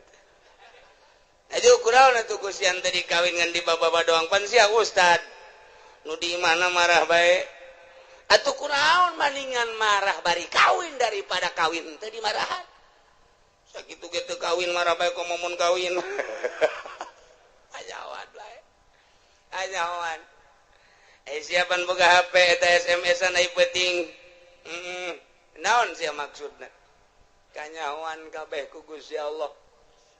Aju kunaon atuh Gusti ante dikawin ngan di baba doang, pan sia ustad. Nu di mana marah bae. Atuh kunaon, maningan marah bari kawin daripada kawin teu dimarahan. Sakitu ge teu kawin marah bae, komo mun kawin. Ajawan bae. Ajawan. Eh, siapan boga HP eta SMS-an ai penting. Naon sia maksudna? Kanyahoan kabeh ku Gusti Allah.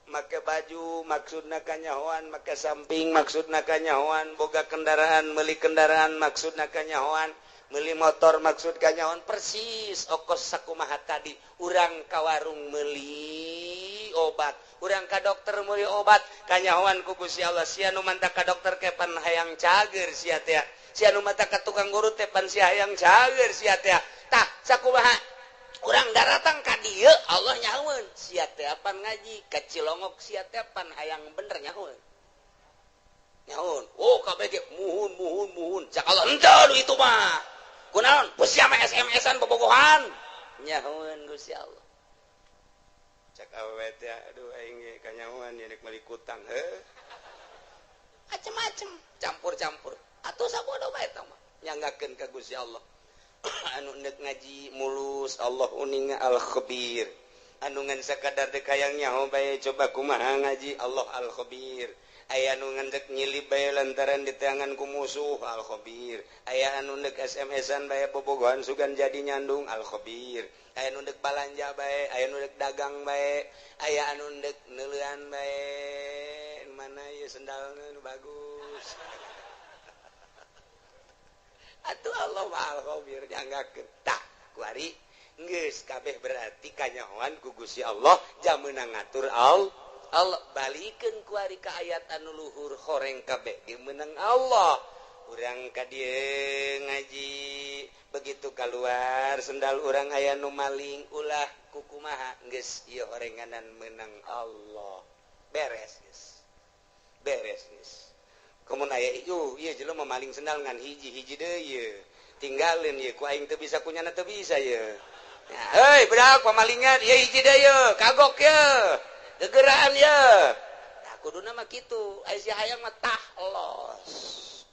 Make baju maksudna kanyahoan, make samping maksudna kanyahoan, boga kendaraan, meuli kendaraan maksudna kanyahoan, meuli motor maksud kanyahoan, persis okos sakumaha tadi. Urang ka warung meuli obat, urang ka dokter meuli obat, kanyahoan ku Gusti Allah. Sia nu manta ka dokter kepan hayang cager sia teh, sia nu manta ka tukang urut teh pan sia hayang cager sia teh. Tah sakumaha urang daratang ka dieu Allah nyahoeun sia teh apan ngaji ka Cilongok, sia teh pan hayang bener nyahoeun. Nyahoeun. Oh kabeh ge muhun muhun muhun. Cak Allah henteu itu mah. Kunaon? Sia mah SMS-an bobogohan. Nyahoeun Gusti Allah. Cak awewe teh aduh aing ge kanyahoan ieu rek meuli kutang heuh. Macem-macem, campur-campur. Atuh sabodo bae eta mah nyanggakeun ka Gusti Allah. Anu nek ngaji mulus Allah uninga al-khabir. Anu ngan sakadar dek hayang nyaho bae coba kumaha ngaji Allah al-khabir. Aya anu ngan dek nyilip bae lantaran diteangan ku musuh al-khabir. Aya anu nek SMS-an bae bobogohan sugan jadi nyandung al-khabir. Aya anu dek balanja bae, aya anu dek dagang bae, aya anu dek neuleuan bae. Mana ieu sendalna nu bagus. Atuh Allah al-khabir nyanggakeun. Tah kuari geus kabeh berarti kanyahoan ku Gusti Allah jam meunang ngatur Allah. Allah balikeun kuari ka ayat anu luhur horeng kabeh ge meunang Allah. Urang ka dieu ngaji begitu keluar sendal urang aya nu maling ulah kukumaha geus ieu horenganan meunang Allah. Beres geus. Beres geus. Komun aya ieu ieu jelema maling sendal ngan hiji-hiji deui ieu. Tinggalin ieu ku aing teu bisa kunyana teu bisa ieu. Hei budak pamalingan ieu hiji deui ieu kagok ieu. Gegeraan ieu. Tah kuduna mah kitu, aya si hayang mah tah los.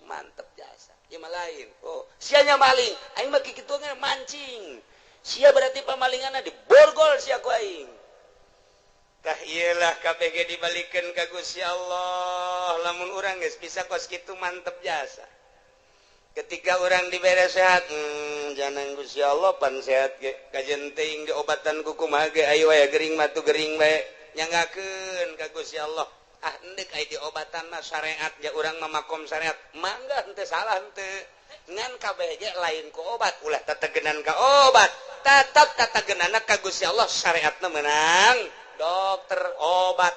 Mantep jasa. Ieu mah lain. Oh, sia nya maling, aing mah kitu ge mancing. Sia berarti pamalinganna diborgol sia ku aing. Tah iyalah KBG dibalikeun ka Gusti Allah. Lamun urang geus bisa kos kitu mantep jasa. Ketika urang dibere sehat, jangan Gusti Allah pan sehat ge kajen teuing diobatan ku kumaha ge ayo aya gering mah tu gering bae nyanggakeun ka Gusti Allah. Ah endek aya diobatan mah syariat ja urang mah makom syariat. Mangga henteu salah henteu. Ngan kabeh ge lain ku obat, ulah tetegenan ka obat. Tetep tetegenanna ka Gusti Allah syariatna meunang. Dokter, obat,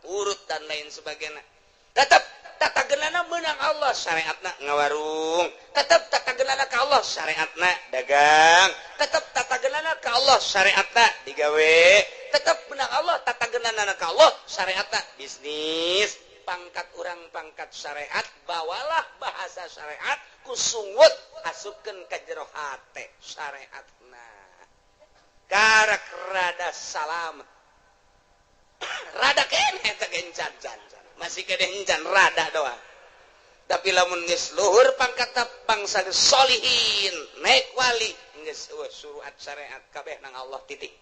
urut dan lain sebagainya. Tetap tatagenana menang Allah syariatna ngawarung. Tetap tatagenana ka Allah syariatna dagang. Tetap tatagenana ka Allah syariatna digawe. Tetap menang Allah tatagenana ka Allah syariatna bisnis. Pangkat urang pangkat syariat, bawalah bahasa syariat ku sungut asupkeun ka jero hate syariatna. Karak rada salamet. Rada keneh teh gencan can masih keneh encan rada doang. Tapi lamun geus luhur pangkat bangsa solihin naik wali geus suruhat syariat kabeh nang Allah titik.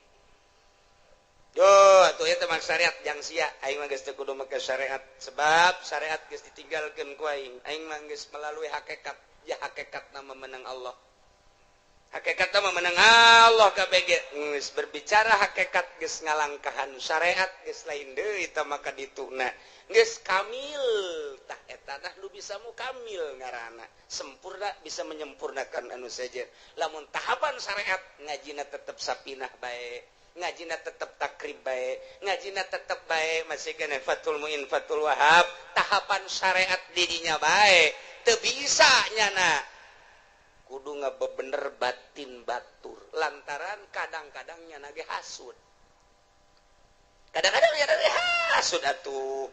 Yo atuh eta mah syariat jang sia aing mah geus teu kudu make syariat sebab syariat geus ditinggalkeun ku aing. Aing mah geus melalui hakikat, ya hakikatna memenang Allah. Hakikatna memenang Allah kabeh ge geus berbicara hakikat geus ngalangkahan syariat geus lain deui tah maka dituna geus kamil. Tah eta tah nu bisa mukamil ngaranna sempurna bisa menyempurnakan anu sejen. Lamun tahapan syariat ngajina tetep sapinah bae, ngajina tetep takrib bae, ngajina tetep bae masih keneh Fathul Muin Fathul Wahab tahapan syariat didinya bae teu bisa nyana kudu ngabebener batin batur lantaran kadang-kadang nyana ge hasud. Kadang-kadang nyana ge hasud atuh.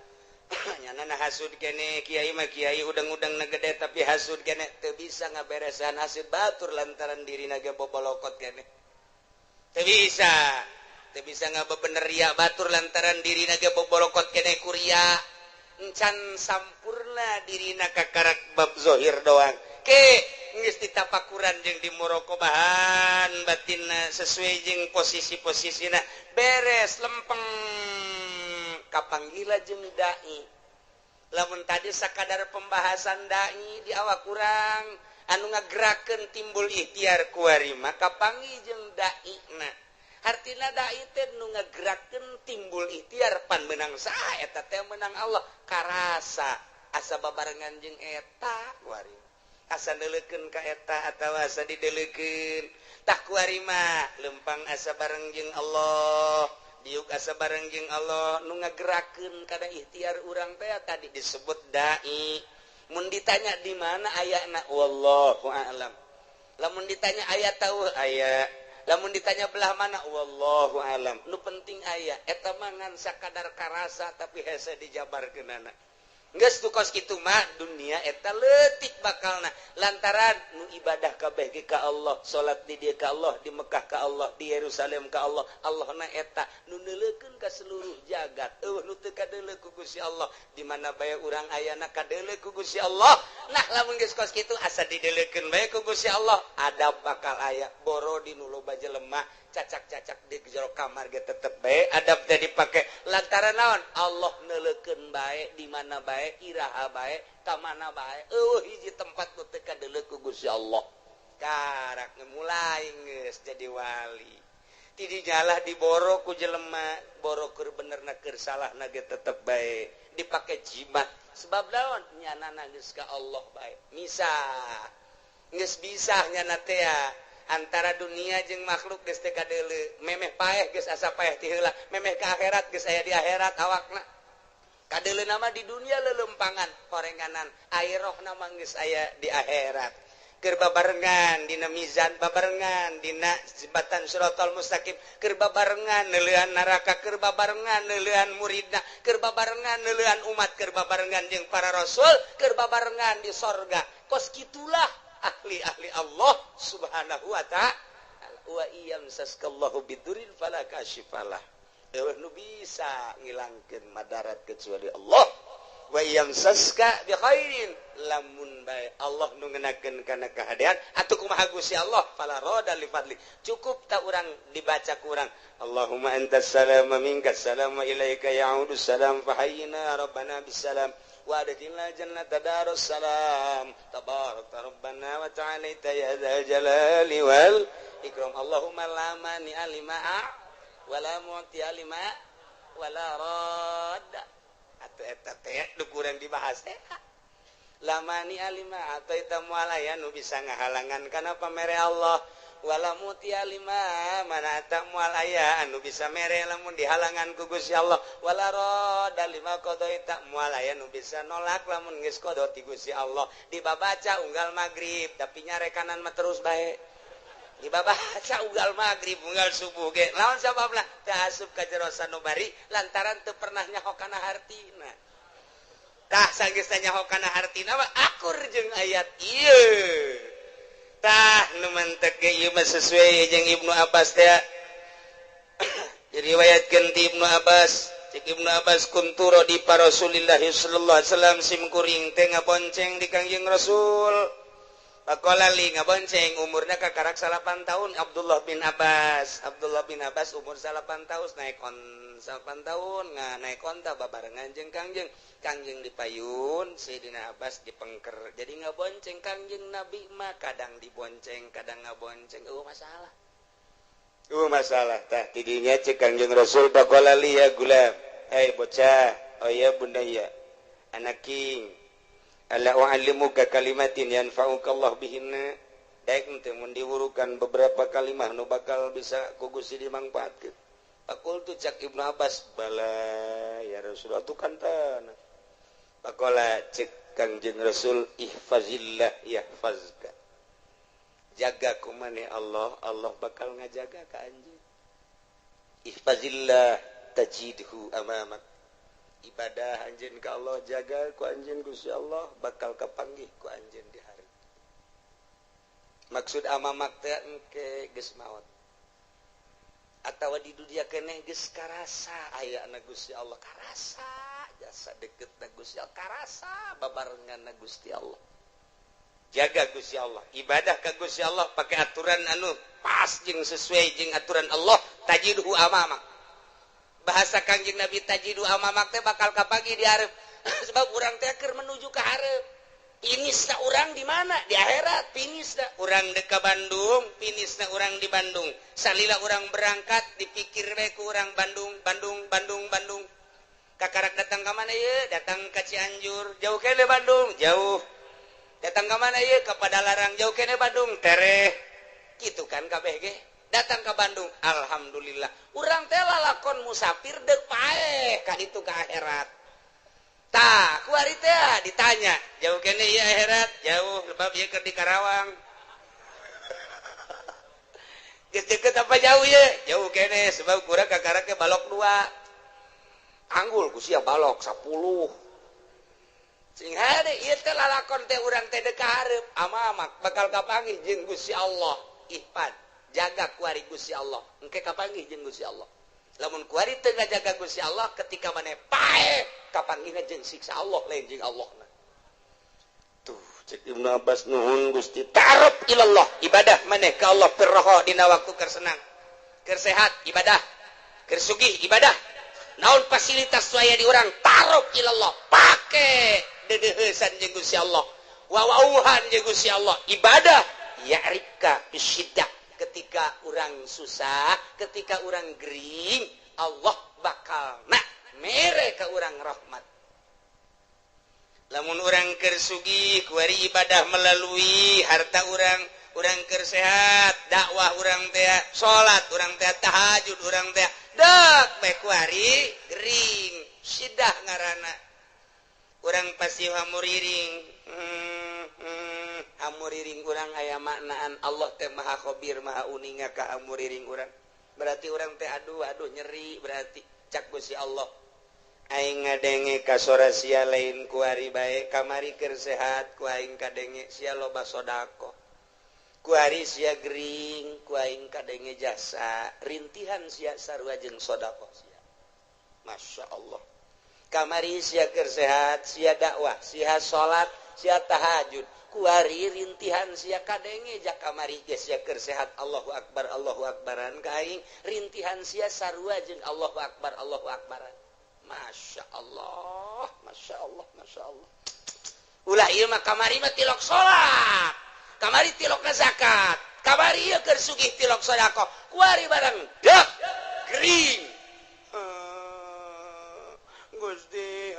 Nyana na hasud kene kiai mah kiai udang-udang na gede tapi hasud kene teu bisa ngaberesan hasud batur lantaran dirina ge bobolokot kene. Teu bisa ngabebener ria batur lantaran dirina ge bobolokot kene ku ria. Encan sampurna dirina kakarak bab zohir doang. Ke geus ditapakuran jeung dimuraqabahan batinna sesuai jeung posisi-posisina beres lempeng kapanggila jeung dai. Lamun tadi sakadar pembahasan dai di awak kurang Anu ngagerakeun timbul ikhtiar kuari mah kapanggih jeung daina. Hartina dai teh nu ngagerakeun timbul ikhtiar pan meunang saha eta teh, meunang Allah. Karasa asa babarengan jeung eta kuari, asa neuleukeun ka eta atawa asa dideulekeun. Tah, kuari mah lempang asa bareng jeung Allah, diuk asa bareng jeung Allah. Nu ngagerakeun kana ikhtiar urang teh tadi disebut dai. Mun ditanya di mana ayana, wallahu a'lam. Lamun ditanya aya tahu aya, lamun ditanya belah mana, wallahu a'lam. Nu penting aya. Eta mah ngan sakadar karasa, tapi hese dijabarkeunana. Geus tu kos kitu mah dunia eta leutik bakalna, lantaran nu ibadah kabeh ge ka Allah, salat di dieu ka Allah, di Mekah ka Allah, di Yerusalem ka Allah. Allah na eta nu neuleukeun ka seluruh jagat. Euweuh nu teu kadeuleu ku Gusti Allah. Di mana bae urang ayana kadeuleu ku Gusti Allah. Nah, lamun geus kos kitu asa dideuleukeun bae ku Gusti Allah, adab bakal aya. Boro di nu loba jelema, cacak-cacak di jero kamar ge tetep bae adab teh dipake. Lantaran naon? Allah neuleukeun bae di mana bae, iraha bae, ka mana bae. Euweuh hiji tempat nu teu kadeuleu ku Gusti Allah. Karak mulai geus jadi wali. Ti dinya lah diboro ku jelema, boro keur bener na keur salahna ge tetep bae dipake jimat. Sebab naon? Nyana geus ka Allah bae. Misah geus bisa nyana teh antara dunia jeung makhluk geus teu kadeuleu. Memeh paeh geus asa paeh ti heula, memeh ka akhirat geus aya di akhirat awakna. Kadeuleu nama di dunia lelempangan horenganan, air rohna mah geus aya di akhirat. Keur babarengan dina mizan, babarengan dina jembatan Siratal Mustaqim, keur babarengan neuleuan neraka, keur babarengan neuleuan muridna, keur babarengan neuleuan umat, keur babarengan jeung para rasul, keur babarengan di sorga. Kos kitulah ahli-ahli Allah Subhanahu wa ta'ala. Wa iyamsaskallahu bidurin fala kashifalah. Euweuh nu bisa ngilangkeun madarat kecuali Allah. Wa yamsaska bi khairin, lamun bae Allah nu ngenakeun kana kahadean atuh kumaha Gusti Allah, fala rada li fadli. Cukup tak urang dibaca ku urang, Allahumma antas salam wa minkas salam wa ilaika ya'udus salam, fahayyina rabbana bisalam wa adkhilna jannata darus salam, tabarakta rabbana wa ta'alaita ya dzal jalali wal ikram. Allahumma la mani alima wala mu'ti lima wala radda. Atuh eta teh nu kurang dibahas teh. Lamani alima atau eta moal aya nu bisa ngahalangan kana pamere Allah, wala mu'ti lima mana eta moal aya anu bisa mere lamun dihalangan ku Gusti Allah, wala radda lima qadaita, moal aya nu bisa nolak lamun geus qada ti Gusti Allah. Dibabaca unggal magrib, tapi nyarekanan mah terus bae. Dibabaca unggal magrib, unggal subuh ge. Lawan sababna? Teu asup ka jero sanubari lantaran teu pernah nyaho kana hartina. Tah, sanggeus nyaho kana hartina mah akur jeung ayat ieu. Tah, nu mantek ge ieu mah sesuai jeung Ibnu Abbas teh. Diriwayatkeun ti Ibnu Abbas. Cek Ibnu Abbas, kuntu radifa Rasulillah sallallahu alaihi wasallam, sim kuring teh ngabonceng di Kangjeng Rasul. Pakola li ngabonceng, umurnya kakarak 9 tahun Abdullah bin Abbas. Abdullah bin Abbas umur 9 tahun naik on 9 tahun nggak naik onta babarengan jeung Kangjeng. Kangjeng dipayun, Sayyidina Abbas dipengker. Jadi ngabonceng Kangjeng Nabi mah kadang dibonceng, kadang ngabonceng. Oh, masalah. Oh, masalah. Tah, tidinya cek Kangjeng Rasul, pakola li ya gulam. Hei bocah, oh ya bunda ya. Anak king, ala u'allimuka kalimatin yanfa'uka Allah bihinna, daek teh mun diwurukan beberapa kalimah nu bakal bisa ku Gusti dimangfaatkeun. Faqultu, cak Ibnu Abbas, bala ya Rasulullah, tu kan tanah. Faqala, cek Kangjeng Rasul, ihfazillah yahfazka, jaga ku maneh Allah, Allah bakal ngajaga ka anjeun. Ihfazillah tajidhu amamak. Ibadah anjeun ka Allah, jaga ku anjeun Gusti Allah, bakal kapanggih ku anjeun di hari. Maksud amamak teh engke geus maot atawa di dunia keneh geus karasa aya na Gusti Allah, karasa jasa deket na Gusti Allah, karasa babarengan na Gusti Allah. Jaga Gusti Allah, ibadah ka Gusti Allah pakai aturan anu pas jeung sesuai jeung aturan Allah, tajidhu amamak. Bahasa Kangjeng Nabi, tajidu amamak teh bakal kapanggih di hareup, sebab urang teh keur menuju ke hareup. Finisna urang di mana? Di akhirat finisna. Urang dek ka Bandung, finisna urang di Bandung. Salila urang berangkat dipikir bae ku urang Bandung, Bandung, Bandung, Bandung. Kakarak datang ka mana ye? Datang ke Cianjur, jauh kene Bandung, jauh. Datang ke mana ye? Ke Padalarang, jauh kene Bandung, tereh. Gitu kan kabeh ge. Datang ke Bandung, alhamdulillah. Urang teh lalakon musafir dek paeh ka ditu ka akhirat. Tah, kuari teh ditanya, jauh kene ieu akhirat, jauh sebab ieu keur di Karawang. Geus deket apa jauh ye? Jauh kene sebab kurang kakarak ke balok 2. Anggul ku sia balok 10. Sing hade ieu teh lalakon teh urang teh dek ka hareup, amamak bakal kapanggih jeung Gusti Allah. Ihpan, jaga kuari Gusti Allah. Engke kapanggih jeung Gusti Allah. Lamun kuari teu ngajaga Gusti Allah ketika maneh paeh kapanggihna jeung siksa Allah lain jeung Allahna. Tuh cek Ibnu Abbas nuhun Gusti ta'aruf ilallah ibadah maneh ka Allah firroho dina waktu keur senang, keur sehat ibadah, keur sugih ibadah. Naon fasilitas nu aya di urang ta'aruf ilallah pake deudeuheusan jeung Gusti Allah, wawauhan jeung Gusti Allah ibadah ya'rifka bisyiddah. Ketika urang susah, ketika urang gering, Allah bakal nak mere ke urang rahmat. Lamun urang keur sugih, kuari ibadah melalui harta urang, urang keur sehat, dakwah urang teh, salat urang teh, tahajud urang teh, dek bae kuari gering, sidah ngaranna. Urang pasti hamuriring. Hamuriring urang aya maknaan Allah teh maha khabir maha uninga ka hamuriring urang. Berarti urang teh aduh aduh nyeri berarti cak Gusti Allah. Aing ngadenge ka sora sia lain kuari bae kamari keur sehat ku aing kadenge sia loba sedekah. Kuari sia gering ku aing kadenge jasa rintihan sia sarua jeung sedekah sia. Masya Allah. Kamari sia keur sehat sia dakwah sia salat sia tahajud. Kuari rintihan sia kadenge jak kamari ge sia keur sehat Allahu akbar Allahu akbaran ka aing rintihan sia sarua jeung Allahu akbar Allahu akbaran. Masya Allah, Masya Allah, Masya Allah. Ulah ieu mah kamari mah tilok salat, kamari tilok zakat, kamari ieu keur sugih tilok sedekah, kuari barang dek gering. Gusti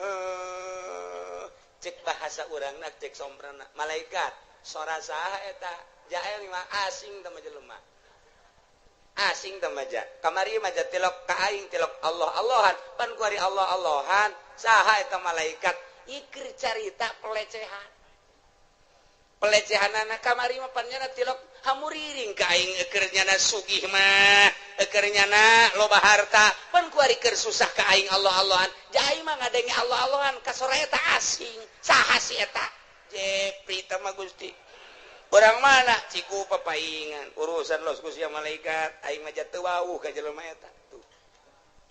cek bahasa urangna cek somprana malaikat sora saha eta jael mah asing teh jelema. Asing teh maja. Kamari mah tilok ka aing tilok Allah Allahan pan kuari Allah Allahan saha eta malaikat ikir carita pelecehan. Pelecehanana kamari mah pan nyana tilok hamuriring ka aing eukeur nyana sugih mah eukeur nyana loba harta pan kuari keur susah ka aing Allah Allahan jaai mah ngadenge Allah Allahan ka sora eta asing saha si eta Jepri teh mah Gusti. Orang mana ciku papaingan urusan los ku sia malaikat aing mah teu wawuh ka jelema eta tuh.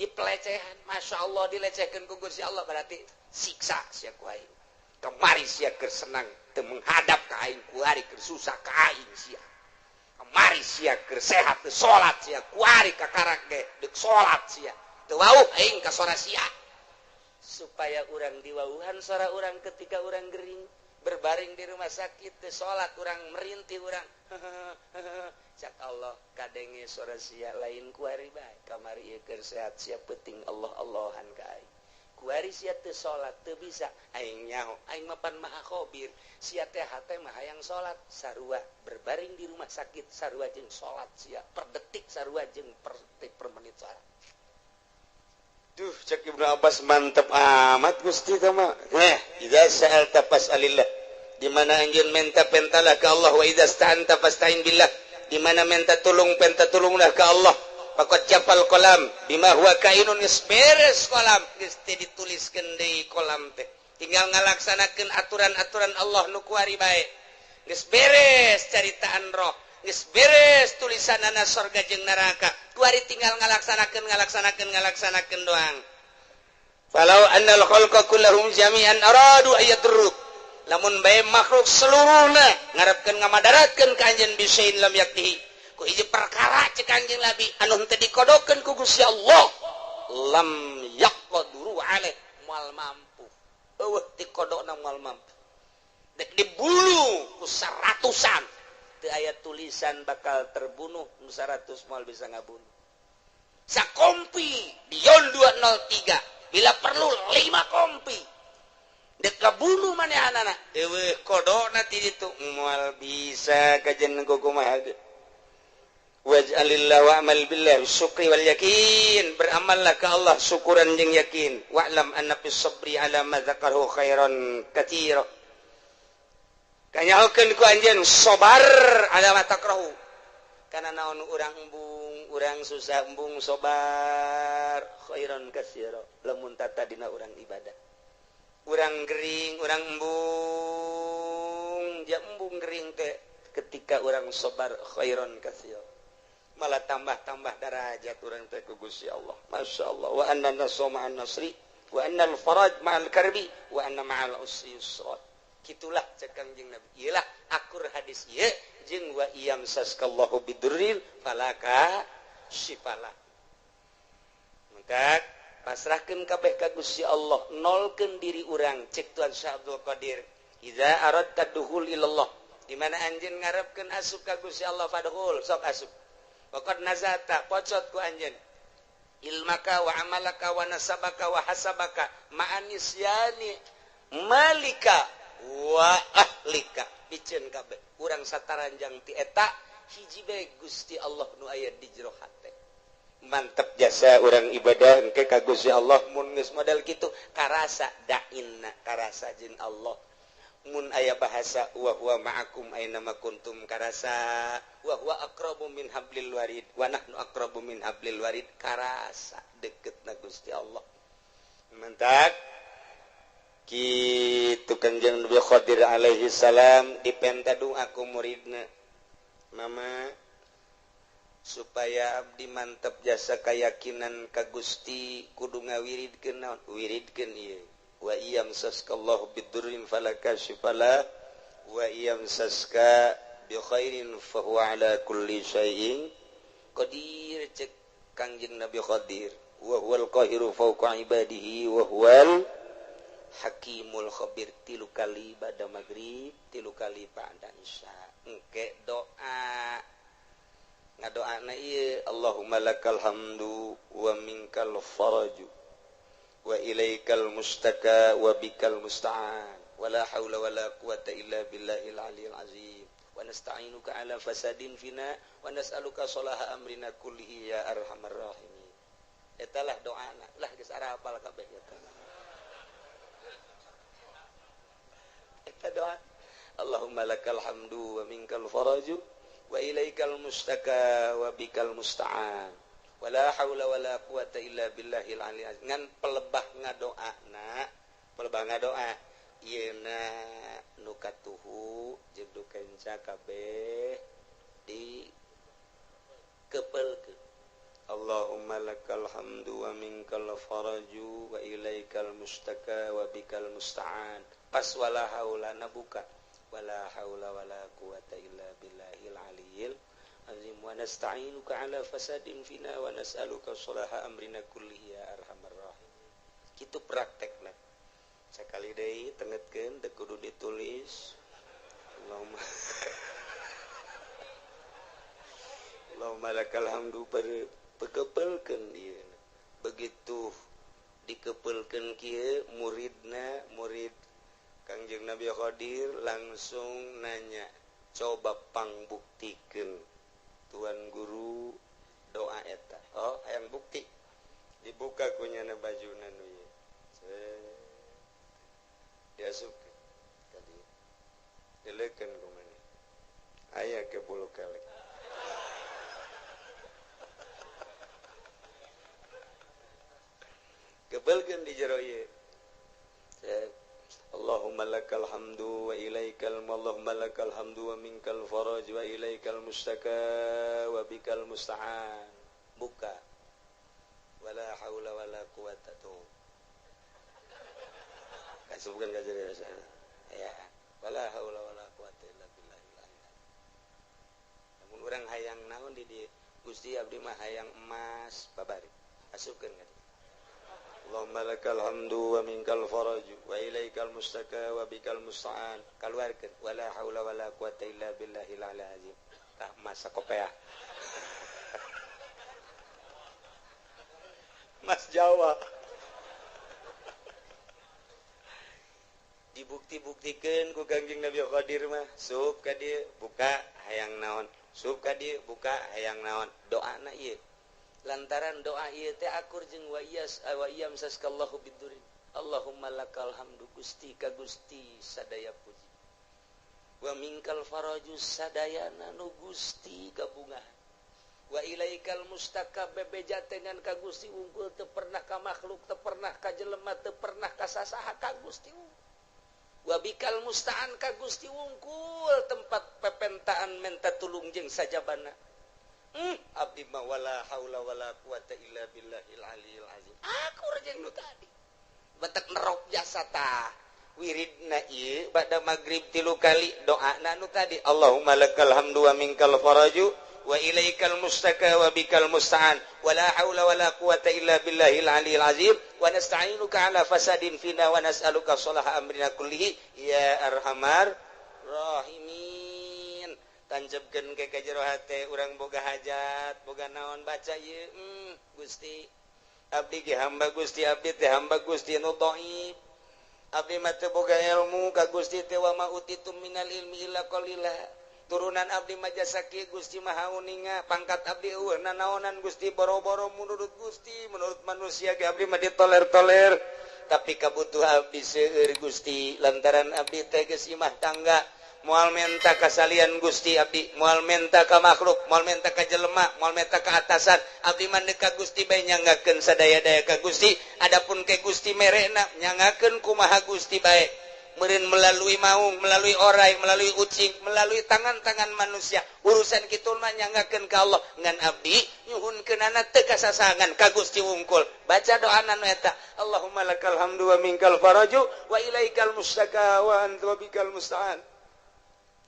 I pelecehan Masya Allah dilecehkeun ku Gusti Allah berarti siksa sia ku aing. Kamari sia keur senang teu menghadap ka aing kuari keur susah ka aing sia. Kamari sia keur sehat teu salat sia kuari kakarak ge deuk salat sia. Teu wawuh aing ka sora sia. Supaya urang diwawuhan sora urang ketika urang gering berbaring di rumah sakit teu salat urang merintih urang cak Allah kadenge sora sia lain kuari bae kamari ieu keur sehat sia peuting Allah Allahan ka aing kuari sia teu salat teu bisa aing nyaho aing mah pan maha khabir sia teh hate mah hayang salat sarua berbaring di rumah sakit sarua jeung salat sia per detik sarua jeung per detik per menit salat. Duh cek Ibnu Abbas mantep amat Gusti teh mah. Idza sa'alta fas'alillah. Di mana anjeun minta pentalah ka Allah wa idza sta'anta fasta'in billah. Di mana minta tulung penta tulunglah ka Allah. Faqad jafal qalam bima huwa kainun geus beres kolam geus teu dituliskeun deui kolam teh. Tinggal ngalaksanakeun aturan-aturan Allah nu kuari bae. Geus beres caritaan roh. Geus beres tulisanana sorga jeung neraka. Kuari tinggal ngalaksanakeun ngalaksanakeun ngalaksanakeun doang. Falau annal khalqa kullahum jami'an aradu ayadruk. Lamun bae makhluk seluruhna ngarepkeun ngamadaratkeun ka anjeun bisain lam yaktihi. Ku hiji perkara cek anjeun Nabi anu henteu dikodokeun ku Gusti Allah lam yaqduru alaih moal mampu. Eueuh dikodokna moal mampu. Dek dibulu ku seratusan teu aya tulisan bakal terbunuh, nu 100 moal bisa ngabunuh. Sakompi Dion 203 bila perlu 5 kompi dek ngabunuh manehanana eueuh kodona ti ditu moal bisa kajen kumaha ge. Waj'alillah wa'mal billah syukri wal yakin, beramallah ke Allah syukuran jeung yakin. Wa'lam anna fis sabri ala ma dzakarahu khairan katsira. Kanyahokeun ku anjeun sabar ala ma takrahu, kana naon urang embung, urang susah embung sabar khairan katsira. Lamun tata dina urang ibadah, urang gering, urang embung, ja embung gering teh ketika urang sabar khairan katsira, malah tambah-tambah darajat urang teh ku Gusti Allah. Masya Allah. Wa anna nasra ma'an nasri wa anna al-faraj ma'al karbi wa anna ma'al usri yusra. Kitulah cek Kangjeng Nabi. Iyalah akur hadis ieu jeung wa iyam saskallahu bidurrin falaka syifala. Maka pasrahkeun kabeh ka Gusti Allah, nolkeun diri urang cek Tuan Syekh Abdul Qadir. Iza aradta dukhul ilallah, di mana anjeun ngarepkeun asup ka Gusti Allah fadkhul, sok asup. Waqad nazata pocot ku anjeun ilmaka wa amalaka wa nasabaka wa hasabaka ma'anisyani malika wa ahlika, piceun kabeh urang sataranjang ti eta hiji bae Gusti Allah nu aya di jero hate. Mantep jasa urang ibadah engke ka Gusti Allah mun geus model kitu karasa da'inna, karasa jeung Allah. Mun aya bahasa wa huwa ma'akum aina ma kuntum karasa, wa huwa aqrabu min hablil warid wa nahnu aqrabu min hablil warid, karasa deketna Gusti Allah. Mentak kitu Kangjeng Nabi Khadir alaihi salam dipenta doa ku muridna, mama supaya abdi mantep jasa keyakinan ka Gusti kudu ngawiridkeun naon, wiridkeun ieu wa iyam saskallahu bidurrin falaka syifala wa iyam saska bi khairin fa huwa ala kulli syai'in qadir. Cek Kangjeng Nabi Khadir wa huwal qahiru fawqa ibadihi wa huwal hakimul khabir. 3 kali ba'da maghrib, 3 kali ba'da isya. Engke doa ngadoana ieu Allahumma lakal hamdu wa minkal faraju wa ilaikal mustaka wa bikal musta'an wa la haula wa la quwata illa billahil aliyil azim wa nasta'inuka ala fasadin fina wa nas'aluka salaha amrina kullihi ya arhamar rahimin. Eta lah doana lah geus arapal kabeh eta. Eta doa Allahumma lakal hamdu wa minkal faraju wa ilaikal mustaka wa bikal musta'an wala haula wala quwata illa billahil aliyil azim. Ngan pelebah ngadoana, pelebah ngadoa yeuna nu katuhu jeung nu kenca kabeh di kepelkeun. Allahumma lakal hamdu wa minkal faraju wa ilaikal mustaka wa bikal musta'an. Pas wala haula na buka wala haula wala quwata illa billahil aliyil azim wa nasta'inuka ala fasadin fina wa nas'aluka salaha amrina kullihi ya arhamar rahimin. Kitu praktekna. Sakali deui tengetkeun teu kudu ditulis. Allahumma Allahumma lakal hamdu pekepelkeun ieu. Begitu dikepelkeun kieu muridna, murid Kangjeng Nabi Khadir langsung nanya, coba pangbuktikeun Tuan Guru doa eta. Oh, hayang bukti. Dibuka kunyana bajuna nu ieu. Diasupkeun ka dieu. Dileukeun ku maneh. Aya ke bulu kelek. Kebelkeun di jero ieu. Allahumma lakal hamdu wa ilaikal Allahumma lakal hamdu wa minkal faraj wa ilaikal mustaka wa bikal musta'an. Buka. Wala haula wala quwata tuh. Kasubkeun ka jero ya. Wala haula wala quwata illa billahil aliyil. Lamun urang hayang naon di dieu? Gusti abdi mah hayang emas babari. Asupkeun ka dieu. Allahumma lakal hamdu wa minkal faraju wa ilaikal mustaka wa bikal musta'an. Kaluarkeun wala haula wala quwata illa billahil aliyil azim. Tah masa kopeah. Mas Jawa. Dibukti-buktikeun ku Kangjeng Nabi Qadir mah, sup ka dieu buka hayang naon, sup ka dieu buka hayang naon. Doana ieu. Lantaran doa ieu teh akur jeung wa iyas wa iyam saskallahu bidurin. Allahumma lakal hamdu Gusti ka Gusti sadaya puji. Wa minkal faraju sadayana nu Gusti kabungahan. Wa ilaikal mustaka bebeja dengan ka Gusti unggul teu pernah ka makhluk, teu pernah ka jelema, teu pernah ka sasaha ka Gusti unggul. Wa bikal musta'an ka Gusti wungkul tempat pepentaan menta tulung jeung sajabana. Abdi mah wala haula wala quwata illa billahil aliyil azim. Akur jeung nu tadi. Batek nerop jasa tah. Wiridna ieu bada magrib 3 kali doana nu tadi. Allahumma lakal hamdu wa minkal faraju wa ilaikal mustaka wa bikal musta'an wala haula wala quwata illa billahil aliyil azim wa nasta'inuka ala fasadin fina wa nas'aluka sholaha amrina kullihi ya arhamar rahimin. Tanjebkeun ke jero hate urang boga hajat boga naon baca ieu Gusti abdi ge hamba Gusti abdi teh hamba Gusti nu dhaif abdi mah teu boga ilmu ka Gusti teh wa ma utitum minal ilmi illa qalila. Turunan abdi mah jasa kieu Gusti Maha Uninga pangkat abdi eueuh nanaonan Gusti boro-boro menurut Gusti menurut manusia ge abdi mah ditoler-toler tapi kabutuh abdi seueur Gusti lantaran abdi teh geus imah tangga moal menta kasalian Gusti abdi moal menta ka makhluk moal menta ka jelema moal menta ka atasan abdi mah ka Gusti bae nyanggakeun sadaya-daya ka Gusti adapun ke Gusti merena nyanggakeun kumaha Gusti bae meureun melalui maung melalui orai melalui ucing melalui tangan-tangan manusia urusan kitu mah nyanggakeun ka Allah ngan abdi nyuhunkeunana teu kasasangan ka Gusti wungkul baca doana nu eta Allahumma lakal hamdu wa minkal faraju wa ilaikal mustaka wa anta bikal musta'an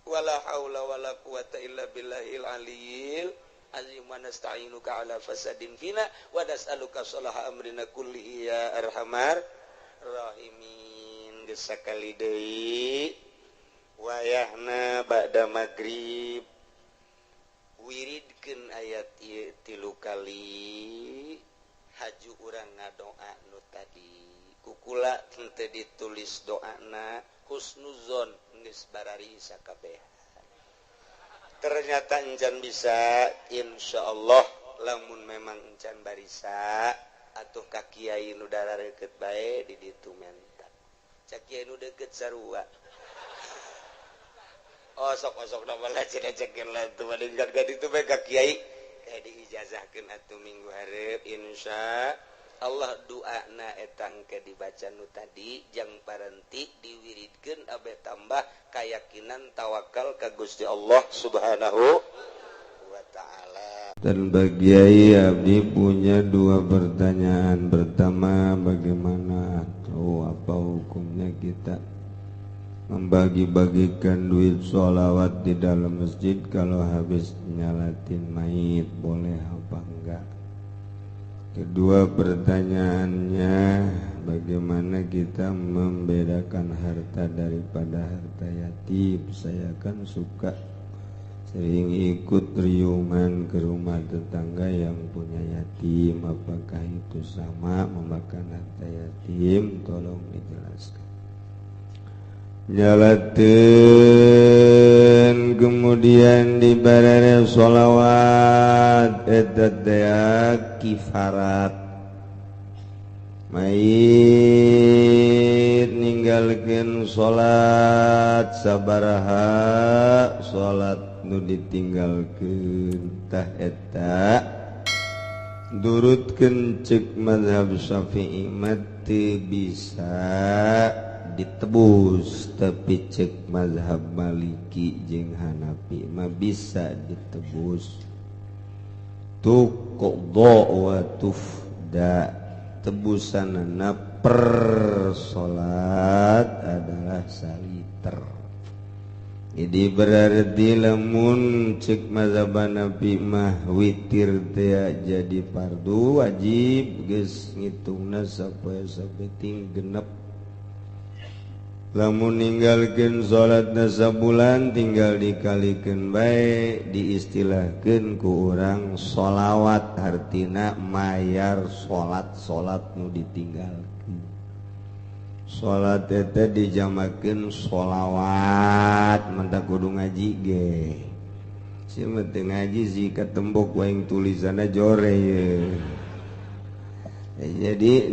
wala haula wala quwata illa billahil aliyil azim wa nasta'inuka ala fasadin fina wa nas'aluka sholaha amrina kullihi ya arhamar rahimin. Geus sakali deui wayahna ba'da magrib wiridkeun ayat ieu 3 kali haju urang ngadoa nu tadi kukula teu ditulis doana husnuzon geus barari sakabehan. Ternyata encan bisa insyaallah lamun memang encan barisa atuh ka kiai nu darareukeut bae di ditu menta. Cak kiai nu deukeut sarua. Osok-osok na malah cenah cekeun lah tuh badengkan ka ditu bae ka kiai kayak diijazahkeun atuh minggu hareup insya Allah doana eta engke dibaca nu tadi jang parenti diwiridkeun abe tambah keyakinan tawakal ka Gusti Allah Subhanahu wa taala. Dan bagi Kiai abdi punya 2 pertanyaan. Pertama, bagaimana atau apa hukumnya kita membagi-bagikan duit sholawat di dalam masjid kalau habis nyalatin mayit, boleh apa enggak? Kedua pertanyaannya, bagaimana kita membedakan harta daripada harta yatim? Saya kan suka sering ikut riungan ke rumah tetangga yang punya yatim. Apakah itu sama memakan harta yatim? Tolong dijelaskan. Nyalatin kemudian dibarere sholawat eta teh kifarat mayit ninggalkeun salat sabaraha salat nu ditinggalkeun tah eta durutkeun ceuk mazhab Syafi'i mah teu bisa ditebus, tapi cek mazhab Maliki jeung Hanafi mah bisa ditebus. Tuqda wa tufda, tebusanana per salat adalah saliter. Jadi berarti lamun cek mazhab Hanafi mah witir teh jadi fardu wajib geus ngitungna sapoe sapeting genep. Lamun ninggalkeun salatna sabulan tinggal dikalikeun bae diistilahkeun ku urang sholawat hartina mayar salat-salat nu ditinggalkeun. Salat teh dijamakeun sholawat mantap kudu ngaji ge. Si mah teu ngaji sih katembok waing tulisanna jore ye. Jadi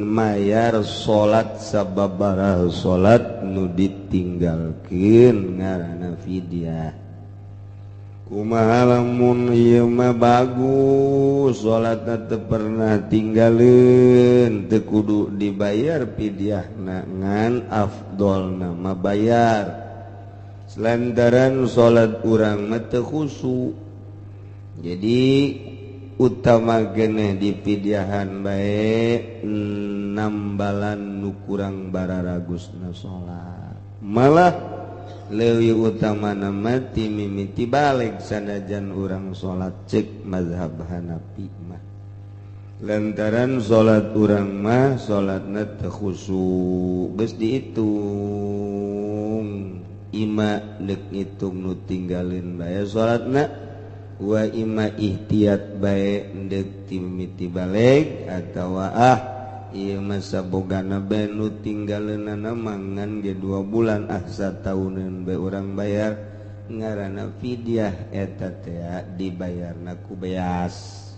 mayar salat sababaraha salat nu ditinggalkeun ngaranna fidyah. Kumaha lamun ieu mah bagus salatna teu pernah tinggalin teu kudu dibayar fidyahna ngan afdolna mah bayar. Lantaran salat urang mah teu khusyuk. Jadi utama geneh di pidyahan bae nambalan nu kurang bararagusna salat. Malah leuwih utama nama ti mimiti balik sanajan urang salat cek mazhab Hanafi mah. Lantaran salat urang mah salatna teu khusyuk geus dihitung ima deuk ngitung nu tinggalin bae salatna wa ima ihtiyat bae deuk ti mimiti balik atawa ah ieu mah sabogana bae nu tinggaleunana mangan ge 2 bulan ah satauneun bae urang bayar ngaranna fidyah eta teh dibayarna ku beas.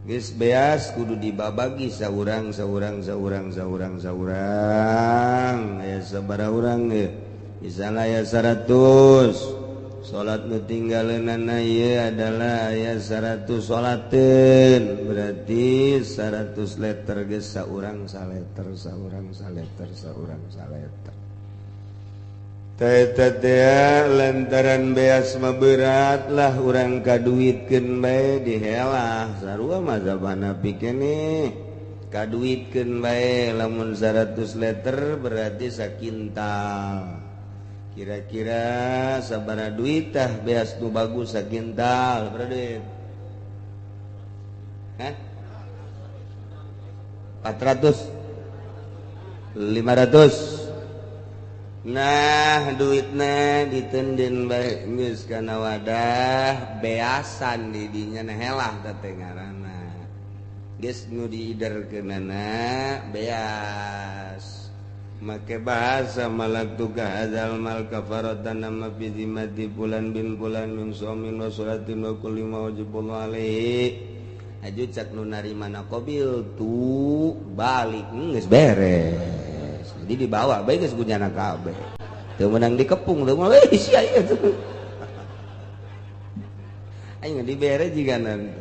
Geus beas kudu dibabagi saurang saurang saurang saurang saurang aya sabaraha urang ge misalna aya 100 salat nu tinggaleunana ieu adalah aya 100 salateun berarti 100 liter geus saurang saleter saurang saleter saurang saleter. Teh teh lantaran beas mah berat lah urang kaduitkeun bae dihelah sarua mazhab Hanafi keneh kaduitkeun bae lamun 100 liter berarti sakintal. Kira-kira sabaraha duit tah beas nu bagus sakintal berapa duit? Hah? 400 500. Nah duitna ditenden bae geus kana wadah beasan di dinya helah teh teh ngaranna. Geus nu diiderkeunana beas. Make bahasa malak tuka hadzal mal kafaratan nama fi zimmati fulan bin fulan min shaumin wa salatin wa kulli ma wajibullah alaihi. Aju cak nu narimana qabil tu balik geus beres. Jadi dibawa bae geus kunyana kabeh. Teu meunang dikepung teu mah euy sia ieu tuh. Aing dibere jiga nanti.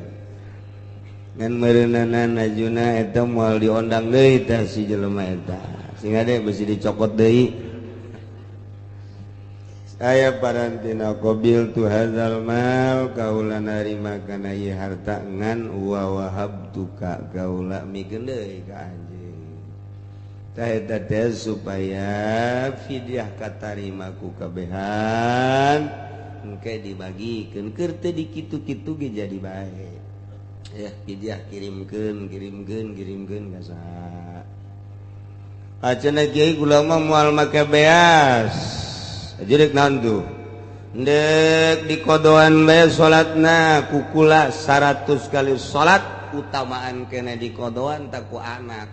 Ngan meureunana ajuna eta moal diondang deui teh si jelema eta. Sehingga deh besi dicokot deui. Saya parantina qabil tu hadzal mal kaula narima kana ieu harta ngan wa wahabtuka kaula mikeun deui ka anjeun. Tah eta teh supaya fidyah katarima ku kabehan engke dibagikeun keur teu dikitu-kitu ge jadi bae. Ya fidyah kirimkeun kirimkeun kirimkeun ka saha. Acana kiai kula mah moal make beas. Aja naon tuh? Ndek dikodoan bae salatna kukula 100 kali salat utamaan kena dikodoan tak ku anak.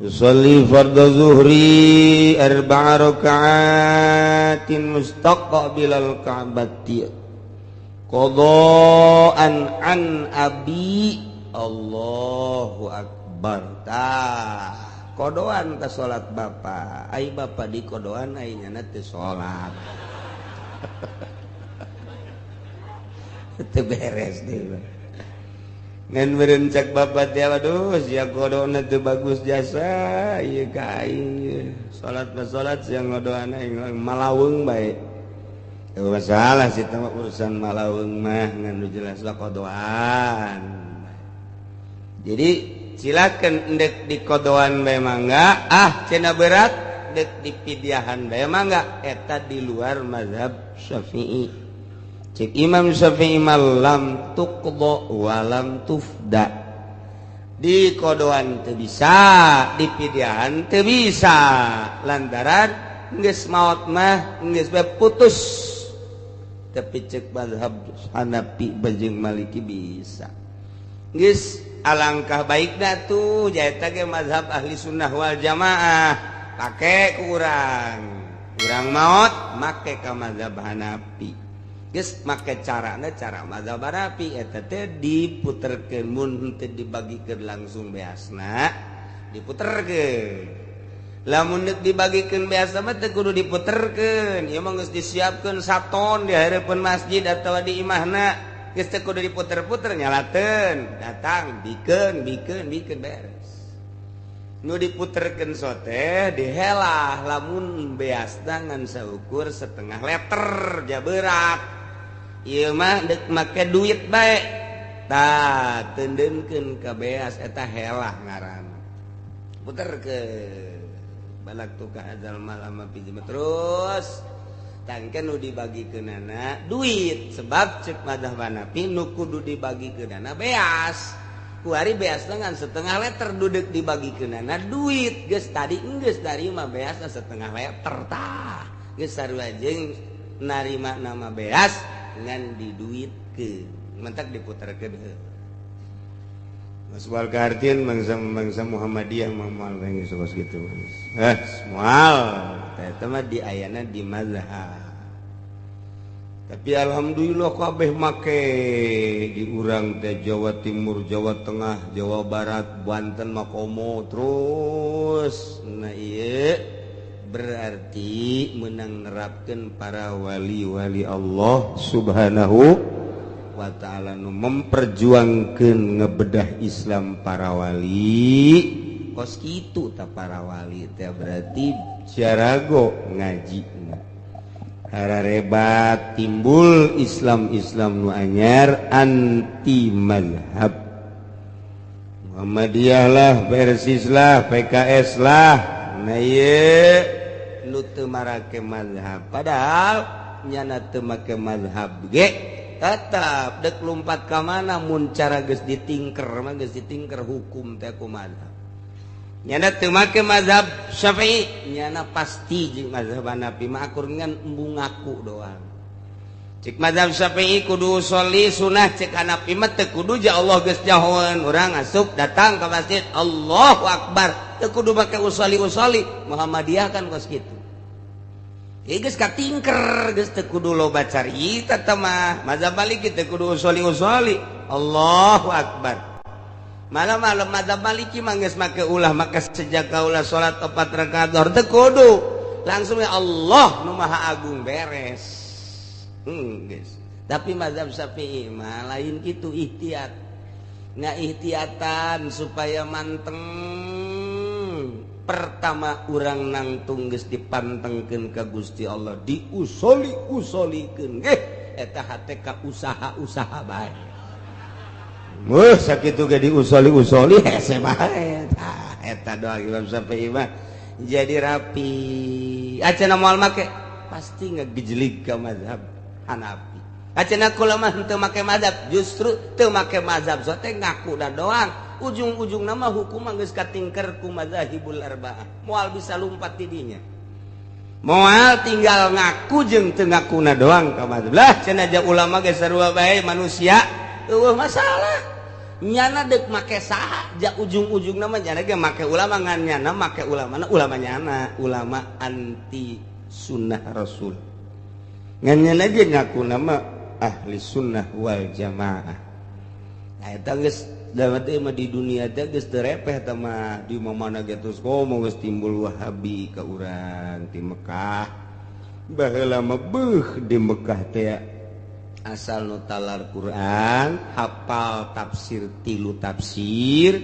Usolli fardhu zuhri arba'a raka'atin mustaqbilal ka'bati qada'an an abi. Allahu akbar. Tah kodoan ke salat bapak, ai bapak di kodoan ai nyana teu salat. Teu beres deui. Ngan meureun cek bapak teh aduh sia kodona teu bagus jasa ieu ka aing. Salat mah salat sia ngodoan aing malaweung bae. Teu masalah sih teh urusan malaweung mah ngan nu jelas lah kodoan. Jadi silakan endek di kodoan bae mangga ah cenah berat dek dipidiahan bae mangga eta di luar mazhab Syafi'i. Cek Imam Syafi'i malam tuqda walam tufda, di kodoan teu bisa, dipidiahan teu bisa, lantaran geus maot mah geus bae putus. Tapi cek mazhab Hanafi jeung Maliki bisa. Geus alangkah baikna tuh jaeta ge mazhab ahli sunnah wal jamaah pake ku urang. Urang maot make ka mazhab Hanafi. Geus make carana cara mazhab Hanafi eta teh diputerkeun mun teu dibagikeun langsung beasna diputerkeun. Lamun deuk dibagikeun beasna mah teu kudu diputerkeun, ieu mah geus disiapkeun saton di hareupeun masjid atawa di imahna, geus teu kudu diputer-puter nyalateun, datang bikeun bikeun bikeun beres. Nu diputerkeun sote dihelah lamun beasna ngan saukur setengah liter ja berat. Ieu mah deuk make duit bae tah teundeunkeun ka beas eta helah ngaranna. Puterkeun balak tu ka azal malam pinjem terus tangken nu dibagikeunana duit sebab cek mazhab Hanafi nu kudu dibagikeunana beas. Kuari beasna ngan setengah liter duduk dibagikeunana duit geus tadi geus narima beasna setengah liter tah geus sarua jeung narima nama beas ngan diduitkeun mentak diputerkeun heuh. Mas wal kaartian bangsa-bangsa Muhammadiyah moal geus kos kitu. Moal eta mah di ayana di mazhab. Tapi alhamdulillah kabeh make di urang teh Jawa Timur, Jawa Tengah, Jawa Barat, Banten makomo terus. Nah ieu berarti menang nerapkeun para wali-wali Allah Subhanahu wa ta'ala nu memperjuangkeun ngebedah Islam para wali kos kitu ta para wali teh berarti jarago ngajina hararebat timbul Islam-Islam nu anyar anti mazhab Muhammadiyah lah, Persis lah, PKS lah. Nah ieu nu teu marake mazhab padahal nyana teu make mazhab ge tetap dek lompat ka mana mun cara geus ditingker mah geus ditingker hukum teh ku mazhab. Nyana teu make mazhab Syafi'i, nyana pasti jeung mazhab Hanafi mah akur ngan embung ngaku doang. Cek mazhab Syafi'i kudu sholli sunah, cek Hanafi mah teu kudu ja Allah geus jahoeun urang asup datang ka masjid Allahu akbar teu kudu make usolli-usolli. Muhammadiyah kan kos kitu. Geus katingker geus teu kudu loba carita teh mah. Mazhab Maliki teu kudu usoli-usoli. Allahu akbar. Malam-malam mazhab Maliki mah geus make ulah make sejak ulah salat 4 rakaat zuhur teu kudu. Langsung ya Allah nu Maha Agung beres. Geus. Tapi mazhab Syafi'i mah lain kitu ihtiyat. Nga ihtiyatan supaya manteng. Pertama urang nangtung geus dipantengkeun ka Gusti Allah diusoli-usolikeun geh eta hate ka usaha-usaha bae. Weuh sakitu ge diusoli-usoli hese bae. Tah eta doa Imam Syafi'i mah jadi rapi. Acana moal make pasti ngagejlig ka mazhab Hanafi. Acana kula mah henteu make mazhab, justru teu make mazhab sote ngaku da doang. Ujung-ujung nama hukum geus katingker ku mazahibul arba'ah. Moal bisa lumpat ti dinya. Moal tinggal ngaku jeung teu ngakuna doang ka mazhab. Lah cenah ja ulama ge sarua bae manusia, eueuh masalah. Nyana deuk make saha ja ujung-ujung nama nyana ge make ulama ngan nyana make ulamana ulama nyana, ulama anti sunnah rasul. Ngan nyana ge ngaku nama ahli sunnah wal jamaah. Nah eta geus mah di dunia teh geus teu repeh teh mah di mana ge terus komo geus timbul Wahabi ka urang di Mekah. Baheula mah beuh di Mekah teh asal nu talar Quran, hafal tafsir tilu tafsir,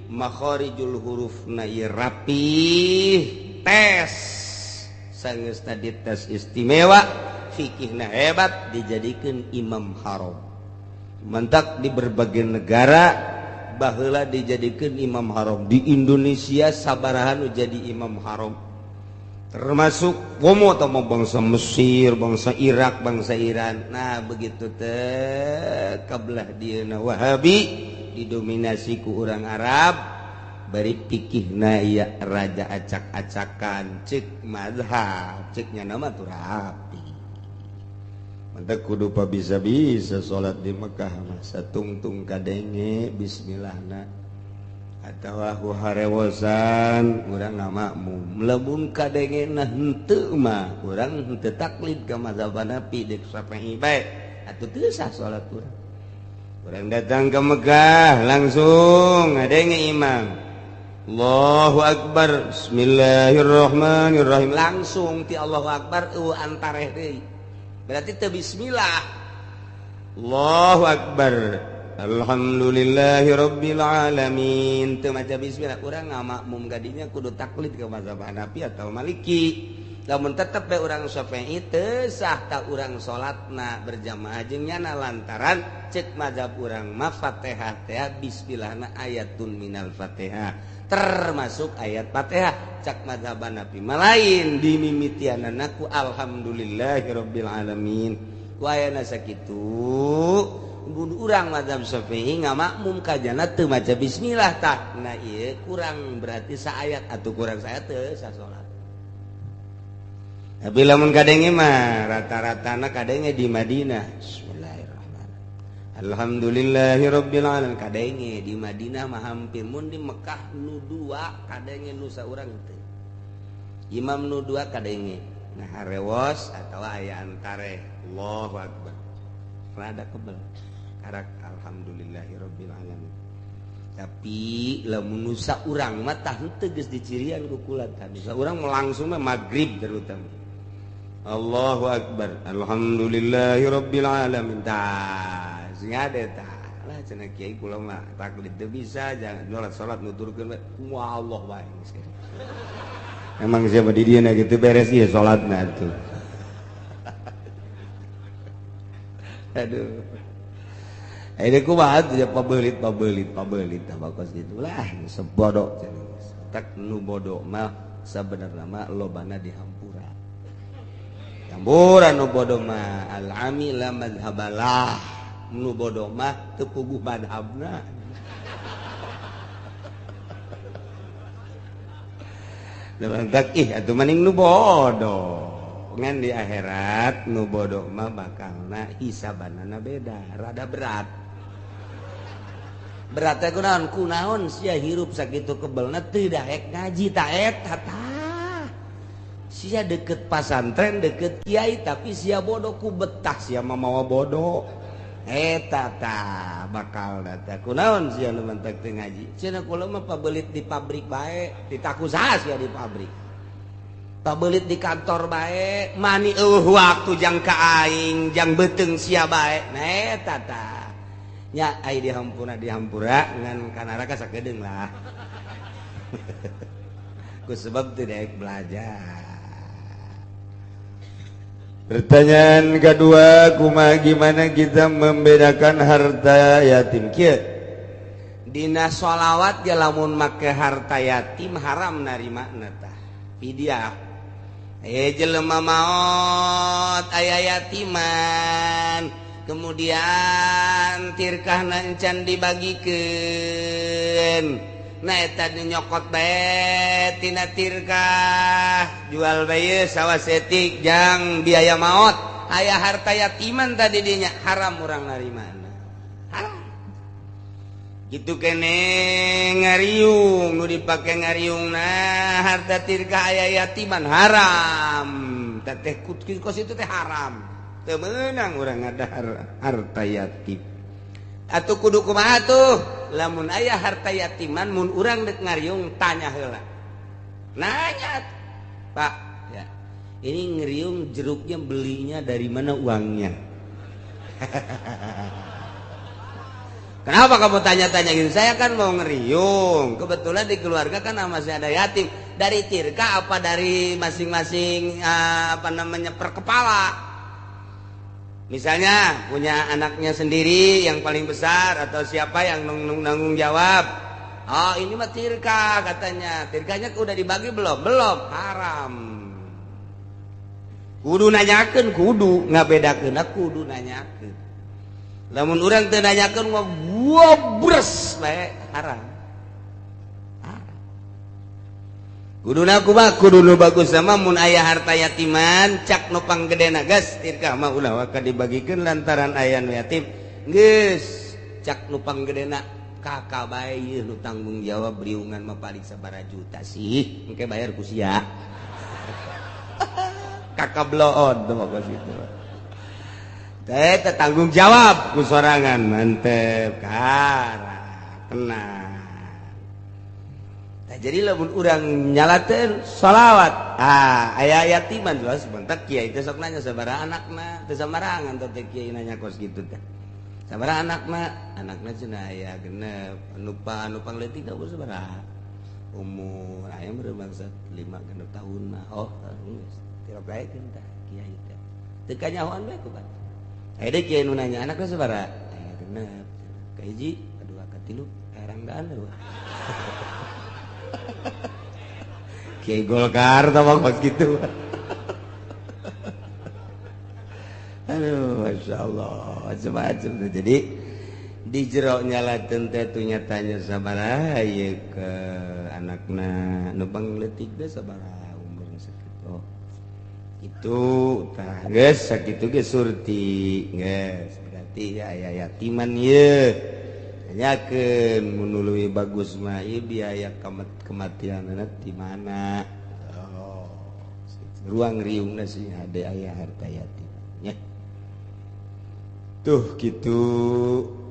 makharijul hurufna ieu rapih, tes sanggeus tadi tes istimewa, fikihna hebat dijadikeun imam haram. Mentak di berbagai negara baheula dijadikeun imam haram. Di Indonesia sabaraha nu jadi imam haram. Termasuk komo atau bangsa Mesir, bangsa Irak, bangsa Iran. Nah begitu teh kabelah dieuna Wahabi didominasi ku urang Arab, bari pikihna ieu raja acak-acakan cek mazhab, cek nya nama tuh rapi. Mantap kudu bisa-bisa salat di Mekah mah satungtung kadenge bismillahna atau harewosan urang ngamakmum lamun kadengena henteu mah urang henteu taklid ka mazhab Hanafi deuk Syafi'i bae atuh teu sah salat urang. Urang datang ke Mekah langsung ngadenge imam Allahu Akbar bismillahirrahmanirrahim langsung ti Allahu Akbar eueuh antareh deui berarti teu bismillah. Allahu Akbar alhamdulillahirabbil alamin teu maca bismillah urang ngamakmum gadinya kudu taklid ke mazhab Hanafi atau Maliki. Lamun tetep bae urang Syafi'i teu sah ta urang salatna berjamaah jeung nyana lantaran cek mazhab urang mah Fatihah teh bismillahna ayatun minal Fatihah termasuk ayat Fatihah cek mazhab Hanafi mah lain dimimitianana ku alhamdulillahirabbil alamin ku ayana sakitu urang mazhab Syafi'i ngamakmum kajana teu maca bismillah tah. Nah ieu kurang berarti saayat atau kurang saayat teu sah salat. Tapi lamun kadenge mah rata-ratana kadenge di Madinah bismillahirrahmanirrahim alhamdulillahirabbil alamin kadenge di Madinah mah hampir mun di Mekah nu dua kadenge nu saurang teu. Imam nu dua kadenge nah harewos atawa aya antare Allahu akbar rada kebel karak alhamdulillahirabbil alamin. Tapi lamun nu saurang mah tah henteu geus dicirian ku kula tah saurang langsung mah magrib terutama Allahu akbar alhamdulillahirabbil alamin tah sing ade tah lah cenah kiai kula mah taklid teu bisa jangan salat salat nuturkeun kumaha Allah wae geus. Emang siapa di dieu gitu beres ieu salatna atuh. Aduh. Ini kumaha tuh pabelit pabelit pabelit tah bakos kitu lah sebodoh cenah. Tak nu bodoh mah sabenerna mah lobana dihampura. Hampura nu bodoh mah al-ami la madhabalah. Nu bodoh mah teu puguh madhabna. Tak ih atuh maning nu bodoh. Ngan di akhirat nu bodoh mah bakalna hisabanana beda, rada berat. Beratnya kunaon kunaon sia hirup sakitu kebelna teu daek ngaji ta eta tah. Sia deket pasantren deket kiai tapi sia bodoh ku betah sia mah mawa bodoh. Eta tah bakal tah kunaon sia nu mantak teu ngaji. Cenah kula mah pabelit di pabrik bae, ditaku saha sia di pabrik. Pabelit di kantor bae, mani eueuh waktu jang ka aing, jang beuteung sia bae. Nah eta tah. Nya ai dihampura dihampura ngan ka neraka sakedeung lah. Ku sebab teu daek belajar. Pertanyaan kedua, kumaha gimana kita membedakan harta yatim? Kieu dina sholawat ge lamun make harta yatim haram narimana tah. Fidyah. Jelema maot aya yatiman, kemudian tirkahna encan dibagikeun. Nah eta nyokot bae tina tirkah, jual bae sawah setik jang biaya maot. Aya harta yatiman tadi dinya haram urang narimana. Haram. Gitu kene ngariung nu dipake ngariung nah harta tirkah aya yatiman haram. Teteh kos itu teh haram. Teu meunang urang ngadahar harta yatim. Atuh kudu kumaha tuh? Lamun aya harta yatiman mun urang dek ngariung tanya heula. Nanya, Pak, ya. Ini ngeriung jeruknya belinya dari mana uangnya? Kenapa kamu tanya-tanya gitu? Saya kan mau ngeriung. Kebetulan di keluarga kan masih ada yatim. Dari tirka apa dari masing-masing apa namanya per kepala? Misalnya punya anaknya sendiri yang paling besar atau siapa yang nanggung jawab. Oh ini mah tirka katanya. Tirkanya udah dibagi belum? Belum. Haram. Kudu nanyakeun kudu ngabedakeun kudu nanyakeun. Lamun urang teu nanyakeun mah gobres bae haram. Kuduna kumaha kudu nu bagus sama mun aya harta yatiman cak nu panggedena geus tirkah mah ulah waka dibagikeun lantaran aya nu yatim geus cak nu panggedena kakak bae ieu nu tanggung jawab riungan mah paling sabaraha juta sih engke bayar ku sia. Kakak bloon tuh mah kitu. Teh tanggung jawab ku sorangan mantep kara tenang. Nah, jadi lamun urang nyalateun sholawat aya yatiman jelas bentak kiai teh sok nanya sabaraha anakna teu samarangan teh kiai nanya kos kitu teh. Sabaraha anakna anakna cenah aya genep anu pangletik da sabaraha umur aya meureun bangsa 5 6 tahun mah oh geus tirok baekeun tah kiai teh teu kanyahoan bae ku batur. Aya deui kiai nu nanya anakna sabaraha aya genep ka hiji kadua katilu aya rangdaan eueuh. Kiai Golkar tah mah kitu. Aduh, Masya Allah, macam-macam. Jadi di jero nyalateun teh tu nyatanya sabaraha ieu ke anakna nu pangleutik teh sabaraha umurna sakitu. Oh. Itu tah geus sakitu ge surti geus berarti aya yatiman ieu. Nanyakeun mun leuwih bagus mah ieu biaya kematianana di mana. Oh. Ruang riungna sih hade aya harta yatim nya. Tuh gitu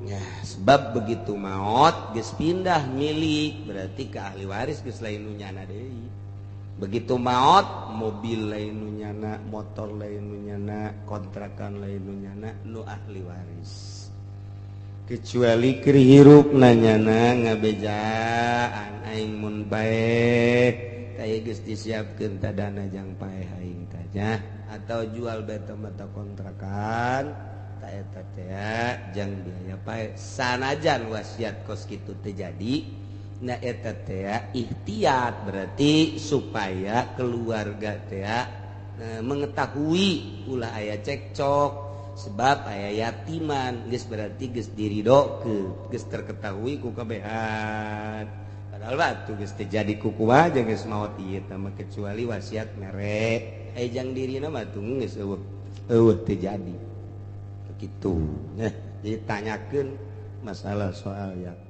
ya, sebab begitu maot geus pindah milik berarti ke ahli waris geus lain nu nyana deui. Begitu maot mobil lain nu nyana, motor lain nu nyana, kontrakan lain nu nyana, nu ahli waris. Kecuali keur hirup nanyana ngabejaan aing mun bae teh geus disiapkeun tah dana jang paeh aing tah nya atau jual beta mata kontrakan eta teh jang biaya pae sanajan wasiat kos kitu teu jadi na eta teh ikhtiat berarti supaya keluarga teh mengetahui ulah aya cekcok sebab aya yatiman geus berarti geus diridokeun geus terketahui ku kabehan padahal batu geus teu jadi ku kumaha jeung geus maot ieu teh mah kecuali wasiat mere aya jang dirina mah tuh geus eueuh teu jadi gitu. Nah, jadi tanyakan masalah soal yatim.